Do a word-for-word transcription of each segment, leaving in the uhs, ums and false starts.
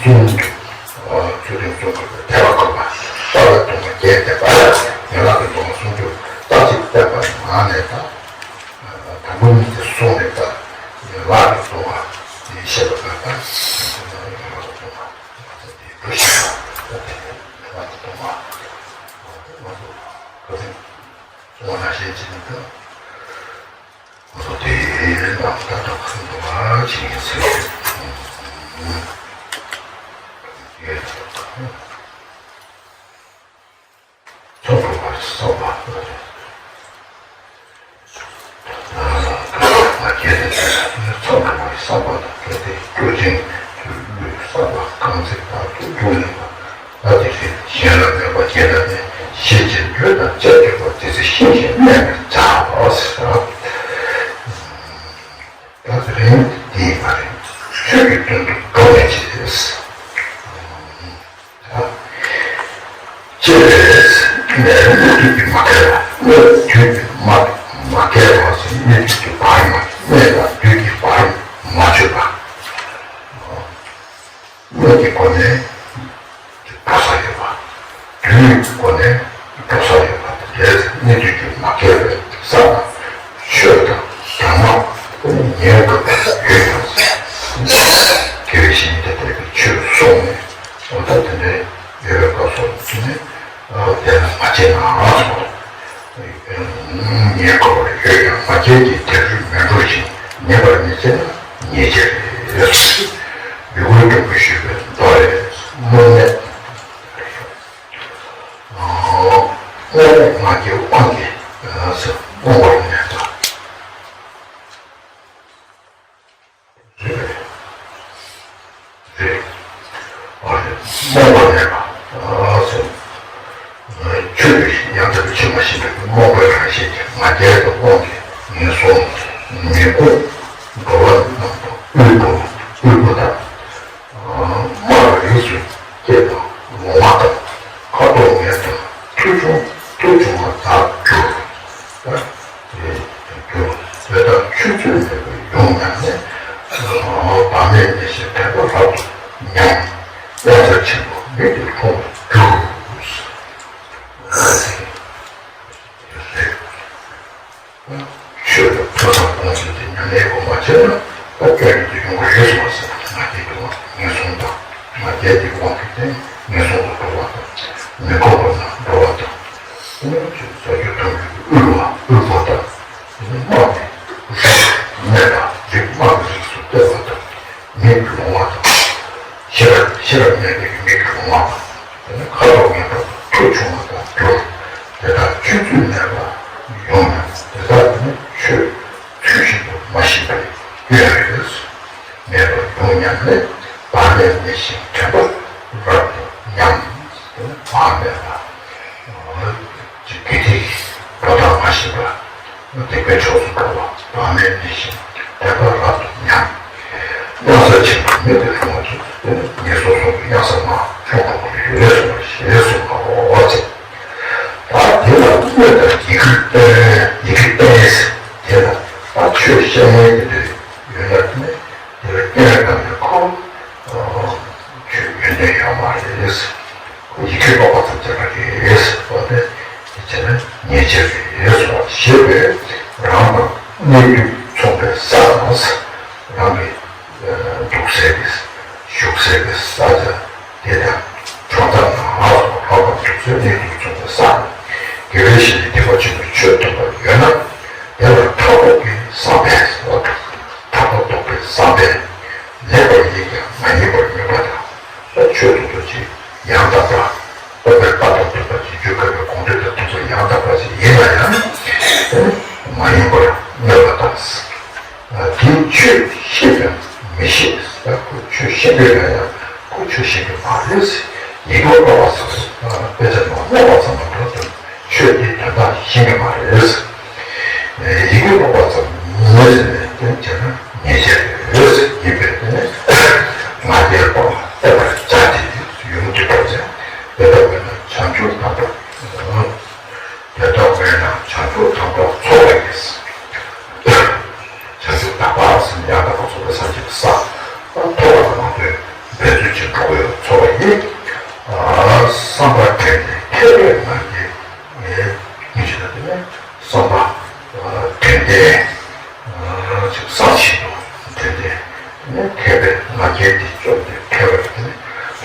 ཚུལ་ཁྲིམས་སྲུང་དགོས་པའི་ཐེག་པ་བསྐོར་བ། རྩ་བའི་སྡོམ་པ་བརྒྱད་བསྟེན་པ། ཡན་ལག་གི་སྡོམ་པ་སུམ་ཅུ་རྩ་གཅིག་བསྟེན་པ་ནང་ནས་དང་། དང་པོ་གཉིས་ཀྱི་སྲུང་ནས་དང་། ཡན་ལག་གི་སྡོམ་པ་ཤེས་པ་དང་། ཡན་ལག་གི་སྡོམ་པ་འགྲོ་ཤེས་པ། ཡན་ལག་གི་སྡོམ་པ་སྲུང་བ་ནང་བཞིན་བྱེད་ནས་དང་། དེའི་ནང་ད་ལྟ་ཁུངས་དུ་བ་ཅིག་ཡིན་ཟེར། ཚོགས་པ་བསམ་པ། ཚོགས་པ་བསམ་པ་དང་འབྲེལ་ཏེ་སྐྱོ་ཅན་གྱི་ལུས་བསམ་པ་གང་ཚེ་བར་དུ་སྡུག་བསྔལ་བ། ད་དེ་བཞིན་གཞན་ལ་སྨོད་པ་བགྱིས་ན་ནི། ཤེས་བྱའི་ལུས་དང་བཅས་གྱུར་པ། དེ་ཚེ་ཤིང་བཞིན་གནས་པར་བྱ། ཟེར། ད་དེ་རིང་འདི་ཡིན་པ་རེད། ཆོས་ཀྱི་དོན་དུ་འགྲོ་མི་བྱེད། ཅེས་ནས་སྨོད་དུས་ཀྱི་མ་གལ་བ། སྨོད་དུས་ཀྱི་མ་མ་གལ་བ་ཟེར། སྨོད་དུས་ཀྱི་བར་མ་སྨོད་པ་དུས་ཀྱི་བར་མ་ཆོད་པ། སྨོད་ཀྱི་སྒོ་ནས་འགྲོ་ས་ཡོད་པ། དུས་ཀྱི་སྒོ་ནས་འགྲོ་ས་ཡོད་པ་དེ་རེད། སྨོད་དུས་ཀྱི་མ་གལ་བའི་ས་ན་ཆོས་དང་དོན་མ་ཉན་དགོས་པ་ཡོད་ཀྱང་། དགེ་བའི་བཤེས་གཉེན་དེ་དག་གིས་ཆོས་གསུངས་ནས། འོ་ད་དེ་འདྲའི་ཡོད་པའི་སྐབས་སུ་དེ་ནི་དེ་ལ་མ་བྱས་ན་ཨ་སོང་། ཉན་དགོས་པ་ཡོད་ཀྱང་མ་བྱས་ཀྱི་དེར་མི་འགྲོ་ཞིང་། ཉན་པར་མི་བྱེད་ན་ཉེས་བྱས་རེད། ཡུལ་འཁོར་སྟོང་པར་བཞུགས་པའི་མདོ་ལས། སྨོད་ནས། སྨོད་ནས་མ་སྐྱེས་དབང་གིས་རྨོངས་པར་གནས་པ། རེད། རེད། ཨ་རེད། རྨོངས་པ་མེད་པ། ཨ་སོ། ཆོས་ཀྱི་ཡང་དག་པའི་ཆོས་མ་ཤེས་པའི་རྨོངས་པའི་རང་བཞིན་གྱིས་མ་རྒྱལ་བའི་དབང་གིས་ངན་སོང་མི་ཁོམ་འགྲོ་བ་རྣམས་དང་དབུལ་པོ་དབུལ་པོ་དང་། དམའ་བའི་རིགས་སུ་སྐྱེས་པ་ལོང་བ་དང་། ཁ་དོག་ངན་དང་ཐོས་ཆུང་ཐོས་ཆུང་བ་དག་གྱུར། དེ་ལྟར་ཆོས་ཚུལ་མེད་པར་ཡོངས་ཉམས་ནས། བག་མེད་ནད་བཞིན་དྲན་པ་རབ་ཏུ་ཉམས། དབང་ཚད་ཆེན་པོ་མིག་ཏུ་མཐོང་བར་གྱུར། ཆོས་ལ་ཐོས་བསམ་སྒོམ་གསུམ་དེ་ཉམས་ལེན་གོ་མ་བྱས་ན། ད་སྐྱོན་ཉིད་དུ་ཡོང་གི་རེད་གསུངས་པ་ཟེར། ང་རྒྱལ་གྱི་དབང་ངན་སོང་དང་། ང་རྒྱལ་གྱི་དབང་གིས་ནི་ངན་སོང་དུ་འགྲོ་བ་དང་། མི་ཁོམ་པ་ན་འགྲོ་བ་དང་། དེ་ནས་ཆོས་ཟ་རྒྱུ་འཐུང་རྒྱུ་དབུལ་བ་དབུལ་པོ་དང་། དེ་ནས་དམའ་བའི་རིགས་སུ་གནས་པ། རིགས་དམའ་བའི་རིགས་སུ་གནས་པ་དང་། མིག་ལོང་བ་དང་། ཤེས་རབ་ཤེས་རབ་མེད་པའི་མིག་ལོང་བ་དང་། དེ་ནས་ཁ་དོག་ངན་པ་དང་ཐོས་ཆུང་བ་དང་འགྱུར། དེ་དག་ཆོས་ཚུལ་མེད་པར་ཡོངས་ཉམས། དེ་དག་དེ་ནི་ཆོས་ཚུལ་བཞིན་དུ་མ་ཤེས་པའི་སྐྱོན་རེད། མེད་པར་ཡོངས་ཉམས་ནས། བག་མེད་ནད་བཞིན་དྲན་པ་རབ་ཏུ་ཉམས། དེ་ནི་བག་མེད་པ། དགེ་སྡིག་གི་འགྲོ་སྟངས་མ་ཤེས་པ། སྡིག་པའི་ཕྱོགས་སུ་འགྲོ་བ། བག་མེད་ནད་བཞིན་དྲན་པ་རབ་ཏུ་ཉམས། དབང་ཚད་ཆེན་པོ་མིག་ཏུ་མཐོང་བ་ཚོ་དེ་ནི་ངན་སོང་གསུམ་དུ་གཡང་ས་མ་ལྷུང་འགྲོ་གི་རེད་གསུངས་པ་ཞེས་གསུངས་པའོ། ད་དེ་ལ་དངོས་དང་ཡི་གེར་སྟོན། ཡི་གེར་སྟོན། དེ་ལ་ད་ཆོས་བཤད་མཁན་དེ་འདྲ་ཡོད་ན་དེ་ནི་དེ་ལ་སྐྱོན་གང་ཡང་ཁོ་ཆོས་ཡོན་ཏན་ཡོད་མ་རེད། ཁོ་ཡི་གེ་ཀློག་པ་ཙམ་བྱས་པ་རེད། འོ་དེ་དེ་བྱས་ན་ཉེས་ཆད་རེད་གསུངས་པ་ཞེས་པས། རང་དང་གནས་དུས་མཚུངས་པའི་ས་དང་། རང་གི་འདུག་སའི་གི་བཞུགས་སའི་གི་ས་ཆ་དེ་དང་གྲོང་རྡལ་ནང་ལ་སོགས་རང་དང་འདུག་སའི་གནས་དུས་མཚུངས་པའི་ས་ནས་དགེ་བའི་བཤེས་གཉེན་སྡིག་པ་ཆེན་པོའི་ཆོས་ཐོས་པ་ཡོད་ན། དེ་ལ་ཕྲག་དོག་གིས་བསམ་པས་སོ། ཕྲག་དོག་དོག་པའི་བསམ་པས་ལེགས་པར་ཡིན་ཀྱང་མ་ཡིན་པར་མིན་པ་དང་། ད་ཆོས་ཐོབ་ཐོབ་ཅིག་ཡང་དག་པ། རྟོགས་པའི་རྟགས་དང་མཐུན་པ་ཅིག་བརྗོད་དཀའ་བའི་དགོངས་དོན་དང་མཐུན་པ་ཡང་དག་པ་ཅིག་ཡིན་ན་ཡང་། དེ་ནི་མ་ཡིན་པར་མངོན་པ་དང་། དེའི་ཆོས་ཤེས་ཀྱང་མི་ཤེས། ད་ཁོ་ཆོས་ཤེས་དགོས་ན་ཡང་ཁོ་ཆོས་ཤེས་ཀྱི་མ་རེད། ཡིད་དུ་འོང་བ་ཙམ་དཔེ་ཆ་ནང་སྨྲས་པ་ཙམ་མ་གཏོགས་ཆོས་དེའི་དོན་དག་ཤེས་ཀྱི་མ་རེད། ཡི་གེ་ཀློག་པ་ཙམ་ཉན་ཟིན་ནས་དེ་བྱས་ན་ཉེས་ཆད་རེད། ཡིན་པས་དེ་ནི་ང་རྒྱལ་པ་བསྟེན་པར་བྱ་སྟེ། ཡུམ་གྱི་བར་ཆད། དེ་ལྟ་བས་ན་བྱང་ཆུབ་དམ་པ། དེ་ལྟ་བས་ན་བྱང་ཆུབ་དམ་པ་འཚོ་བ་ཡིས། བྱང་ཆུབ་དམ་པ་ཟེར་ན་ཡང་དག་པར་རྫོགས་པའི་སངས་རྒྱས་ཀྱི་ས། ཐོབ་པ་ལ་མ་ལྟོས་འབད་རྩོལ་གྱིས་འགྲོ། ཚོགས་པ་ཡིས། བསམ་པ་དྲན་ཏེ་མཁས་པའི་ང་རྒྱལ། མི་ཞིག་ལ་དེ་ནས་བསམ་པ་དྲན་ཏེ། ཅིག་བསམ་བཞིན་དུ་དྲན་ཏེ། དེ་ནས་མཁས་པའི་ང་རྒྱལ་དེ་བཅོམ་སྟེ། མཁས་པ་དེ་ནི་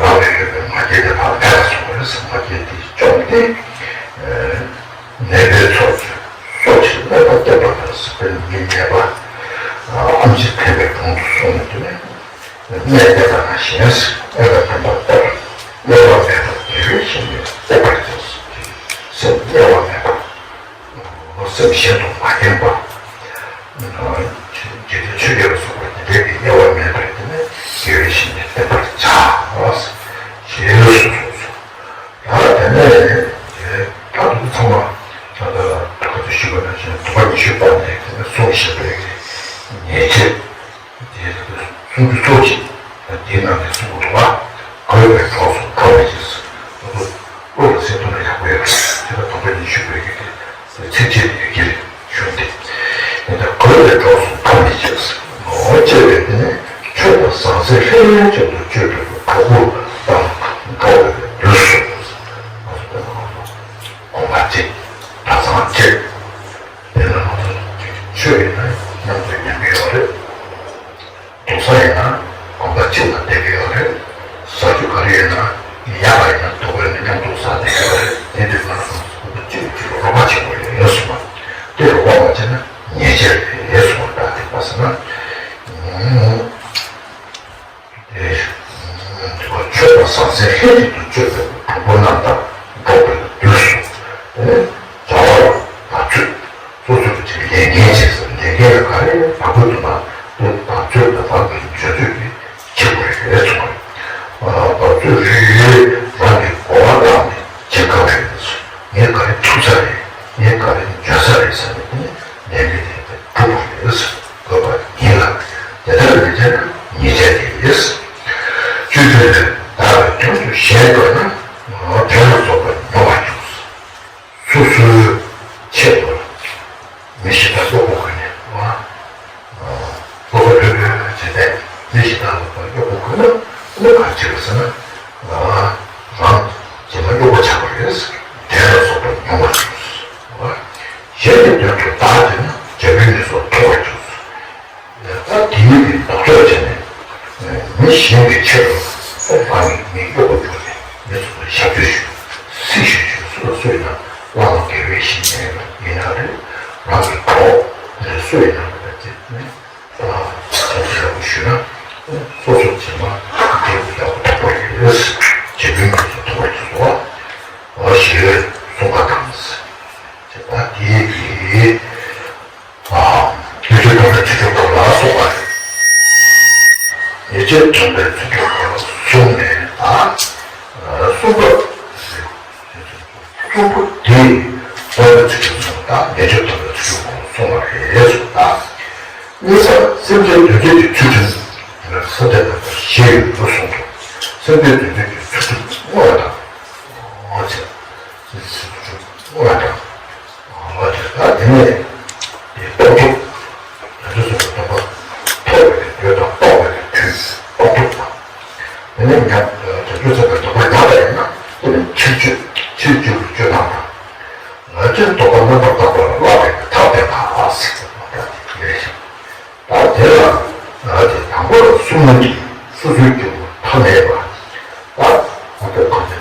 རང་ལ་ཡོད་པའི་ང་རྒྱལ་དེ་ཕར་མེད་པར་སོང་བ་རེད། ང་རྒྱལ་དེ་བཅོམ་སྟེ། ནད་པའི་ཚོགས་ཀྱིས་སོ་ཞིག་སྨྲས་པ་བསྟན་པ་དང་ཟེར་བའི་མི་ནད་པ། ཨེམ་ཆི་ཐེབས་པའི་དྲུང་དུ་སོང་ནས་དེ་ནས། སྨྲས་པ་དང་གཞན་སྨྲས་པ་དང་པོ་ལྟར། དམྱལ་བ་མེད་པར་དགེ་བའི་བཤེས་གཉེན་བསྟེན་པར་བྱ། སེམས་དམྱལ་བ་མེད་པ། སེམས་གཞན་དུ་མ་འཁྱམས་པ། དགེ་འདུན་ཆོས་རྒྱལ་ལ་སོགས་པ་དེ་འདྲའི་གི་དམྱལ་བ་མེད་པར་དེ་ནས་དགེ་བའི་བཤེས་གཉེན་བསྟེན་པར་བྱ། ཞེས་གསུངས་སོ། ད་དེ་ནས་ད་དུང་ཚང་མ་ད་ལྟ་ག་ཚོད་ཞུས་པ་ནང་བཞིན་དུམ་པ་ཉི་ཤུ་བཏང་ནས་དེ་ནས་གསུངས་བཞིན་པའི་ཉེས་བྱས། དེ་ལ་སུམ་ཅུ་སོ་གཅིག་དང་དེའི་ནང་ནས་གསུངས་འདུག་པ། དགོས་པའི་གྲོགས་སུ་འགྲོ་མི་བྱེད། ཨོ་ལ་སེམས་ཐོག་ནས་ཡག་པོ་ཡོད་རེད། དེ་ལ་དུམ་པ་ཉི་ཤུ་བོད་ཀྱི་ཚིགས་བཅད་ཡོད་ཀྱི་རེད་ཞུ་འདི། དེ་ལྟར་དགོས་པའི་གྲོགས་སུ་འགྲོ་མི་བྱེད། ངོ་བོ་བཅས་པའི་དེ་ནས་མཆོད་པ་ཟང་ཟིང་ལྷན་ཅིག་ཏུ་སྤྱོད་པའི་གྲོགས་པོ་དང་འགྲོགས་པའི་དུས་སུ། གོམ་པ་གཅིག་གྲྭ་ཚང་གཅིག་དེ་ལ་ང་ཚོ་ཆོས་ཡིན་ན་མཉམ་དུ་ཉན་གྱི་ཡོད་རེད། འདུག་ས་ཡིན་ན་གོམ་པ་གཅིག་ལ་བསྡད་ཀྱི་ཡོད་རེད། ཟ་རྒྱུ་ག་རེ་ཡོད་ན་ཡག་པ་ཡིན་ན་སྡུག་པ་ཡིན་ན་མཉམ་དུ་ཟ་བསྡད་ཀྱི་ཡོད་རེད། དེ་དུས་ང་ཚོ་གོམ་པ་གཅིག་གཅིག་ལ་རོགས་པ་བྱེད་དགོས་ཡོད་གསུངས་པ། དེ་རོགས་པ་མ་བྱས་ན་ཉེས་ཆད་རེད་གསུངས་པ། ད་དེ་ག་ཟེར་ན། དེ་མཆོད་པ་ཟང་ཟིང་ལྷན་ཅིག་ཏུ་སྤྱོད་པའི་གྲོགས་པོ་རྣམས་དང་འགྲོགས་པའི་དུས་སུ། དེ་ནས་བྱ་བ་ལ་བར་ཆད། སོ་སོའི་ཆེད་ལས་འགན་བྱེད་ས་ལས་འགན་ལ་ག་རེ་བབ་དགོས་འདུག་ན་དེ་བར་ཆད་དང་བབ་དགོས་ཀྱི་བྱ་སྤྱོད་ཀྱི་བྱེད་དགོས་རེད་གསུངས་པ་རེད། བར་ཆད་རེ་རེ་རང་གི་གོ་བ་བཏང་ནས་བྱེད་དགོས་རེད། ངས་ག་རེ་ཐུབ་ས་རེད། ངས་ག་རེ་འཇོན་ས་རེད་ཟེར་ནས་དེ་ནས་ལས་འགན་དེ་སྒྲུབ་དགོས་རེད། དགོས་པ་ཡིན་ལ། དེ་ལྟར་མི་བྱས་ན་ཉེས་ཆད་དེ་ཡིན། བཅུ་བདུན་ལས། བདག་གི་དོན་དུ་གཞན་འགྲོ་ན། དོན་ལ་སོགས་པ་མྱོང་བར་འགྱུར། སོ་སོའི་ཆེད་དུ་མི་གཞན་དག་གཡོག་པོ་དགོས་ནས། སོ་སོ་ལྷོད་ལྷོད་བྱས་ཏེ་མི་གཞན་དག་ལ་གཡོག་པོ་དགོས་ན་ནི་ག་རེ་བྱེད་པ་ཟེར་ན། རང་གཞན་ལ་གཡོག་པོ་ཆགས་པ་རེད། དོན་ལ་སོགས་པ་མྱོང་བར་འགྱུར། གཞན་གྱི་དོན་དུ་བདག་བྱས་ན་འབྲས་བུའི་ནུས་སོ་ཐོབ་པར་འགྱུར། ད་དེའི་ལྡོག་ཕྱོགས་བྱས་ནས། མི་གཞན་གྱི་ཆེད་དུ་ཁོ་རང་གི་མི་གཡོག་པོ་བྱུང་ནས་མི་ཚོ་ལ་ཞབས་ཕྱི་ཞུ། སྲི་ཞུ་ཞུ། སུ་ལ་སུ་ཡིན་ན་བླ་མ་དགེ་བའི་བཤེས་གཉེན་ཡིན་ན་རེད། རང་གི་གྲོགས་སུ་ཡིན་ན་རེད། དེ་ནས་ཞབས་ཕྱི་ཡག་པོ་ཞུས་ན་སོ་སོ་རྗེས་མ་འབྲས་བུ་ཡག་པོ་ཐོབ་པ་རེད། རྗེ་བཙུན་མི་ཚོ་ཐོབ་པ་རེད་ཟེར་བ། འོ་ཞེས་གསུངས་པ་དང་། ད་དེའི་གི་ཉེས་སྤྱོད་སྡོམ་པའི་ཚིག་གྲོགས་ལ་སོགས་པ་རེད། ཉེས་སྤྱོད་སྡོམ་པའི་ཚིག་གྲོགས་ལ་སོགས་ནས་ད། གསུམ་པ། གསུམ་པོ་དེ་སྡོམ་པའི་ཚིག་གྲོགས་སོགས་དང་ཉེས་སྤྱོད་སྡོམ་པའི་ཚིག་གྲོགས་སོགས་པ་རེད་གསུངས་པ་དང་། གཉིས་པ་སེམས་ཅན་དོན་བྱེད་ཀྱི་ཚུལ་ཁྲིམས་ལ་སེམས་ཅན་དང་ཞེས་ཡོད་དོ་གསུངས་ཏོ། སེམས་ཅན་དོན་བྱེད་ཀྱི་ཚུལ་ཁྲིམས་བསྔོ་བ་དང་། བསྔོ་བ་དང་། འོ་དེ་ལ་དེ་ནས་དེ་རྟོགས་གྲུབ། དེ་ཚོ་སོགས་པའི་སྡོམ་པ་ཐོབ་པའི་དོན་དང་རྟོགས་པའི་དོན་རྟོགས་གྲུབ་དང་། དེ་ནས་ཉམས་དེ་ཚོ་སོགས་པའི་སྡོམ་པ་ཉམས་པ་ཡིན་ན་དེ་ནས་ཕྱིར་བཅོས་ཕྱིར་བཅོས་ཀྱི་སྤྱོད་སྟངས་དང་། ལམ་གྱི་རྟོགས་པ་རྣམ་པར་དག་པ་ལ་བསླབ་པའི་ཐབས་དེ་དག་ཟེར་བ་དེ་རེད། ད་དེ་ལ་ང་དེ་དང་པོར་གསུམ་གྱི་སོ་སོའི་སྐྱེ་བོ་ཐ་མལ་པ། ད་ང་ཚོས་གོང་དུ་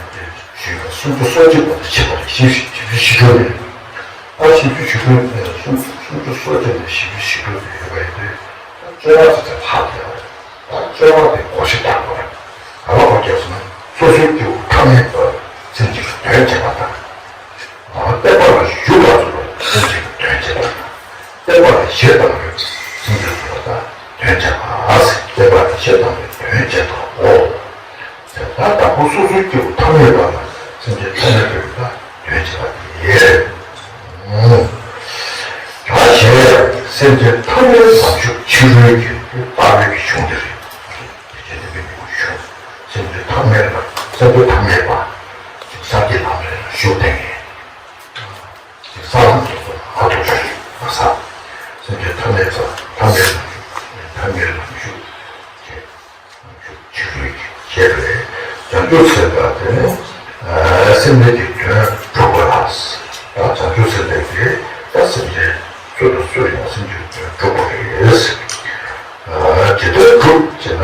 ཞུས་པ་སུམ་ཅུ་སོ་གཅིག་པ་དང་ཕྱེད་པ་རེ་བཞི་བཞི་བཞི་དྲུག་ནས། ད་བཞི་བཅུ་ཞེ་དྲུག་ནས་སུམ་སུམ་ཅུ་སོ་གཅིག་ནས་བཞི་བཅུ་ཞེ་དྲུག་ཏུ་ཡོད་པ་ཡིན་དུས། ད་བཅོ་ལྔ་ཟེར་ཚད་ལྷག་ཡོད་རེད། ད་བཅོ་ལྔ་དེ་གོ་ཤེས་དགོས་རེད། ག་ལ་གོ་རྒྱག་སོང་ན་སོ་སོའི་སྐྱེ་བོ་ཐ་མལ་པ་སེམས་ཅན་གྱི་དོན་བྱེད་པ་དང་། བསྟན་པ་ལ་ཞུགས་པ་ཚོ་ལ་སེམས་ཅན་གྱི་དོན་བྱེད་པ་དང་། བསྟན་པ་ལ་གཞི་བཏང་བའི་སེམས་ཅན་ཚོ་ལ་དོན་བྱེད་པ། བསྟན་པ་ལ་གཞི་བཏང་བའི་དོན་བྱེད་པའོ། ད་དང་པོ་སོ་སོའི་སྐྱེ་བོ་ཐ་མལ་པ་ལ་སེམས་ཅན་ཐ་མལ་པའི་དོན་བྱེད་པ་དེ་ཡིན། ད་གཞན་ཡང་སེམས་ཅན་ཐ་མལ་ལམ་ཞུགས་ཕྱི་རོལ་གྱི་ལྟ་བའི་གཞུང་དེ་རེད། དེ་བྱས་ཏེ་མི་འདུག་ཞུ། སེམས་ཅན་ཐ་མལ་པ། སེམས་ཅན་ཐ་མལ་པ། ཅིག་སངས་རྒྱས་ལམ་རིམ་ལ་ཞུགས་བསྡད་མཁན། ཅིག་ས་ལམ་སོ་སོ་ལ་ཐོགས་ཤིག་མ་ཟ། སེམས་ཅན་ཐ་མལ་པ། ཐ་མལ་ལམ་ཞུགས། ཐ་མལ་ལམ་ཞུགས། ཅེས་ལམ་ཞུགས་ཕྱི་རོལ་གྱི་ཞེས་པས། བྱང་ཆུབ་སེམས་དཔའ་དེ་ནི་སེམས་ཅན་གྱི་དོན་སྒྲུབ་པ་ལ། ད་བྱང་ཆུབ་སེམས་དཔའ་དེ་ད་སེམས་ཅན་སུ་དང་སུ་ཡང་སེམས་ཅན་གྱི་དོན་སྒྲུབ་པ་རེད། ཇི་ལྟར་སྒྲུབ་ཅེ་ན།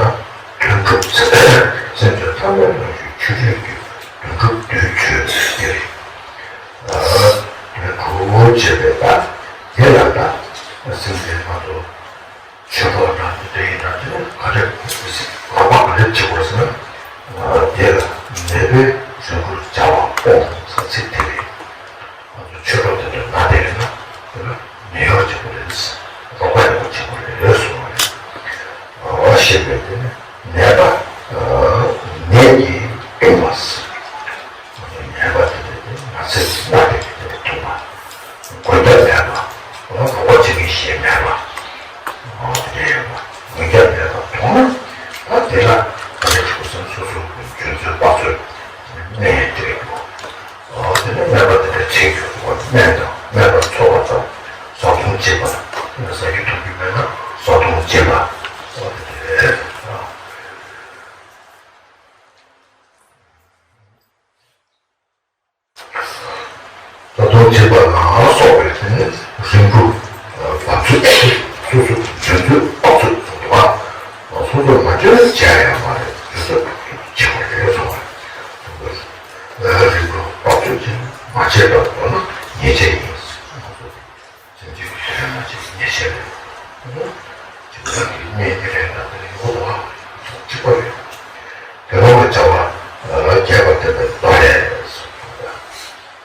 དོན་སྒྲུབ་ཟེར། སེམས་ཅན་ཐ་མལ་རྣམས་ཀྱི་ཆོས་ཅན་གྱི་དོན་སྒྲུབ་དོན་བྱེད་ཟེར། དོན་སྒྲུབ་བྱེད་པའི་ད་དེ་ལ་ད་སེམས་ཅན་ང་ཚོ་ཆོས་པ་དང་དེ་ཡིན་ན་དེ་ག་རེ་རོགས་པ་ག་རེ་བྱེད་དགོས་ཟེར་ན། དེ་ལ་ནད་པའི་རིམ་གྲོ་བྱ་བ་སྤོང་ཟེར་ཚིག་དེ་རེད། ང་ཚོ་ཆོས་གྲོགས་དེ་ཚོ་ན་བསྡད་ཡོད་ན་དེ་ལ་ནད་གཡོག་བྱེད་དགོས་རེད། རོགས་པ་ཡག་པོ་བྱེད་དགོས་རེད་གསུངས་པ་རེད། ཞེས་པས་དེ་ནི་ནད་པ་ནད་ཀྱིས་གདུང་བ། ནད་པ་དེ་ལས་ནད་ཚེ་སྔ་དེ་དེ་ལས་ཐུག་པ། མགོན་སྐྱབས་མེད་པ། རོགས་པ་བྱེད་མཁན་གཞན་མེད་པ། དེ་ཡོད་པ། མགོན་སྐྱབས་མེད་པ་མཐོང་ན། ད་དེ་ལ་ག་རེ་བྱེད་དགོས་སོ་སོ་གི་འཇོན་ཚོད་དཔག་ཚོད་གནས་སྤྲད་དགོས། དེ་ནས་ནད་པ་དེ་འདྲ་བྱེད་དགོས་པ་སྨན་དང་སྨན་པ་འཚོ་བ་དང་བཟའ་བཏུང་སྐྱིད་པ། ཟ་རྒྱུ་འཐུང་རྒྱུ་མེད་ན་བཟའ་བཏུང་སྐྱིད་པ། དེ་རེད། བཟའ་བཏུང་སྐྱིད་པ་ལ་སོགས་པའི་དེ་ནི་རིམ་གྲོ་བབ་ཚུལ། སོ་སོ་འཇོན་ཚོད་དཔག་ཚོད་དུ་བ། སོ་སོ་མ་འཇོན་བྱས་ཡང་མ་རེད། འཇོན་ཚོད་དཔག་ཚོད་བྱེད་དགོས་རེད་གསུངས་པ་རེད། རིམ་གྲོ་དཔག་ཚོད་ཀྱིས་མ་བྱས་པར་འགྲོ་ན་ཉེས་ཆད་ཡིན། སེམས་ཅན་གྱི་དོན་མ་བྱས་ཉེས་ཆད་རེད། ཅིག་རང་གི་གནས་འདི་རེད་ན་དེ་ཡོད་དོ། གཅིག་པ་རེད། དགེ་སློང་གི་བྱ་བ་རྒྱས་པར་བསྟན་པའི་མདོ་ལས།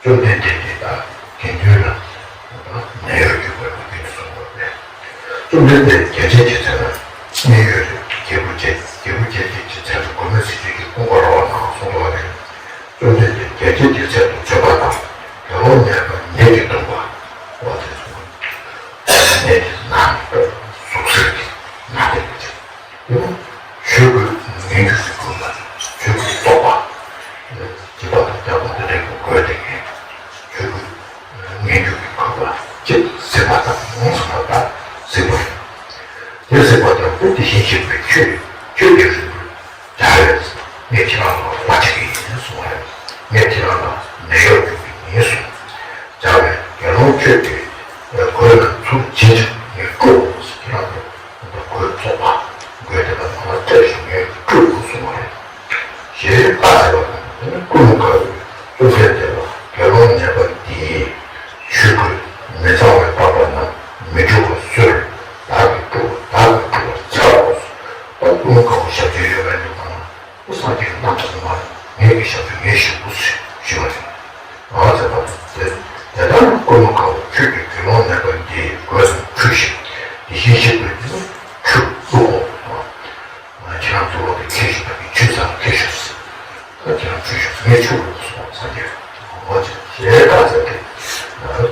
བཅོམ་ལྡན་འདས་ཀྱིས་ད་དགེ་འདུན་ལ་ནད་གཡོག་བྱེད་དགོས་པའི་དོན་གསུངས་པ་རེད། བཅོམ་ལྡན་འདས་རྒྱལ་ཆེན་གྱི་ཚལ་ན་མཉན་ཡོད་རེད། རྒྱལ་བུ་རྒྱལ་རྒྱལ་བུ་རྒྱལ་ཆེན་གྱི་ཚལ་དུ་མགོན་མེད་ཟས་སྤྱོད་ཀྱི་ཀུན་དགའ་ར་བ་ནང་གསུངས་པ་རེད། བཅོམ་ལྡན་འདས་རྒྱལ་ཆེན་གྱི་ཚལ་དུ་བྱོན་པ་དང་དགེ་སློང་ནད་པ་ནད་ཀྱིས་གདུང་བ། འོ་དེ་ཚོ་ནད་ཀྱི་ནད་ཟུག་གཟེར་གྱི་ནད་དེ་ལ་བྱེད། དེ་ནི་ཆོས་གོས་ངན་སྐྱུགས་ཀྱི་གོས་ལ་ཆོས་གོས་བཙོག་པ། སྦྱིན་པ་དང་རྒྱག་པ་དེ་འདྲའི་གོས་དེ་ངན། ཆོས་གོས་ངན་སྐྱུགས་ཀྱི་གོས་པ་གཅིག་གཟིགས་པ་དང་ཡོངས་སུ་མ་དག་གཟིགས་པ་ཡིན། དེ་གཟིགས་པ་དང་དེ་དེ་བཞིན་གཤེགས་པའི་ཆོས་ཆོས་ཀྱི་རིགས། བྱ་བས་ངས་ཁྱེད་རང་ལ་རོགས་པ་བྱེད་ཀྱི་ཡིན་གསུངས་པ་རེད། ངས་ཁྱེད་རང་ལ་ནད་གཡོག་འཇུག་གི་ཡིན་གསུངས། བྱ་བས་དགེ་སློང་ཁྱོད་ཀྱི་གོས་ལ་ཚུར་བྱིན་ཅིག་ངས་བཀྲུ་འོང་ཟེར། ཁྱེད་རང་གི་གོས་བཙོག་པ་གོས་དེ་ལ་ང་ལ་སྤྲད་ཤོག་ངས་བཀྲུ་འོང་གསུངས་པ་རེད། ཞེས་བཀའ་སྩལ་པ་དང་དེ་ནས་ཀུན་དགའ་བོས་བཅོམ་ལྡན་འདས་ལ་དགེ་སློང་ནད་པ་འདིས་ཆོས་གོས་མི་གཙང་བའི་པགས་པ་རྣམས་མི་འཁྲུ་བར་གསོལ། བདག་གིས་བཀྲུ་བ་བདག་གིས་བཀྲུ་བར་བྱའོ། ད་ཀུན་དགའ་བོ་ཞབས་ཀྱི་ཡོལ་བས་འདུག་པ་ན། ཨོ་སངས་རྒྱས་ཀྱིས་གནང་ཐུབ་ཀྱི་མ་རེད། ངེད་ཀྱི་ཞབས་ཀྱིས་ངས་ཞུ་དགོས་ཞུ་བ་རེད། ཨ་ཙི་པ་དེ་དེ་ལྟར་ཀུན་དགའ་བོ་ཁྱོད་ཀྱིས་དགེ་སློང་ནད་པ་འདིའི་གོས་རྣམས་བཀྲུས་ཤིག་དེ་བཞིན་གཤེགས་པའི་ནི་ཆུ་བླུག་གོ། ཁྱེད་རང་ཚོ་ལོག་གི་ཁྱེར་ཤོག་ད་གི་ཆུ་ཚང་ཁྱེར་ཤོག་ད་ཁྱེད་རང་བཀྲུས་ཤོག་ངས་ཆུ་བླུག་སོང་སངས་རྒྱས། ཨོ་ཙི་ཞེས་བཀའ་སྩལ་ཏེ།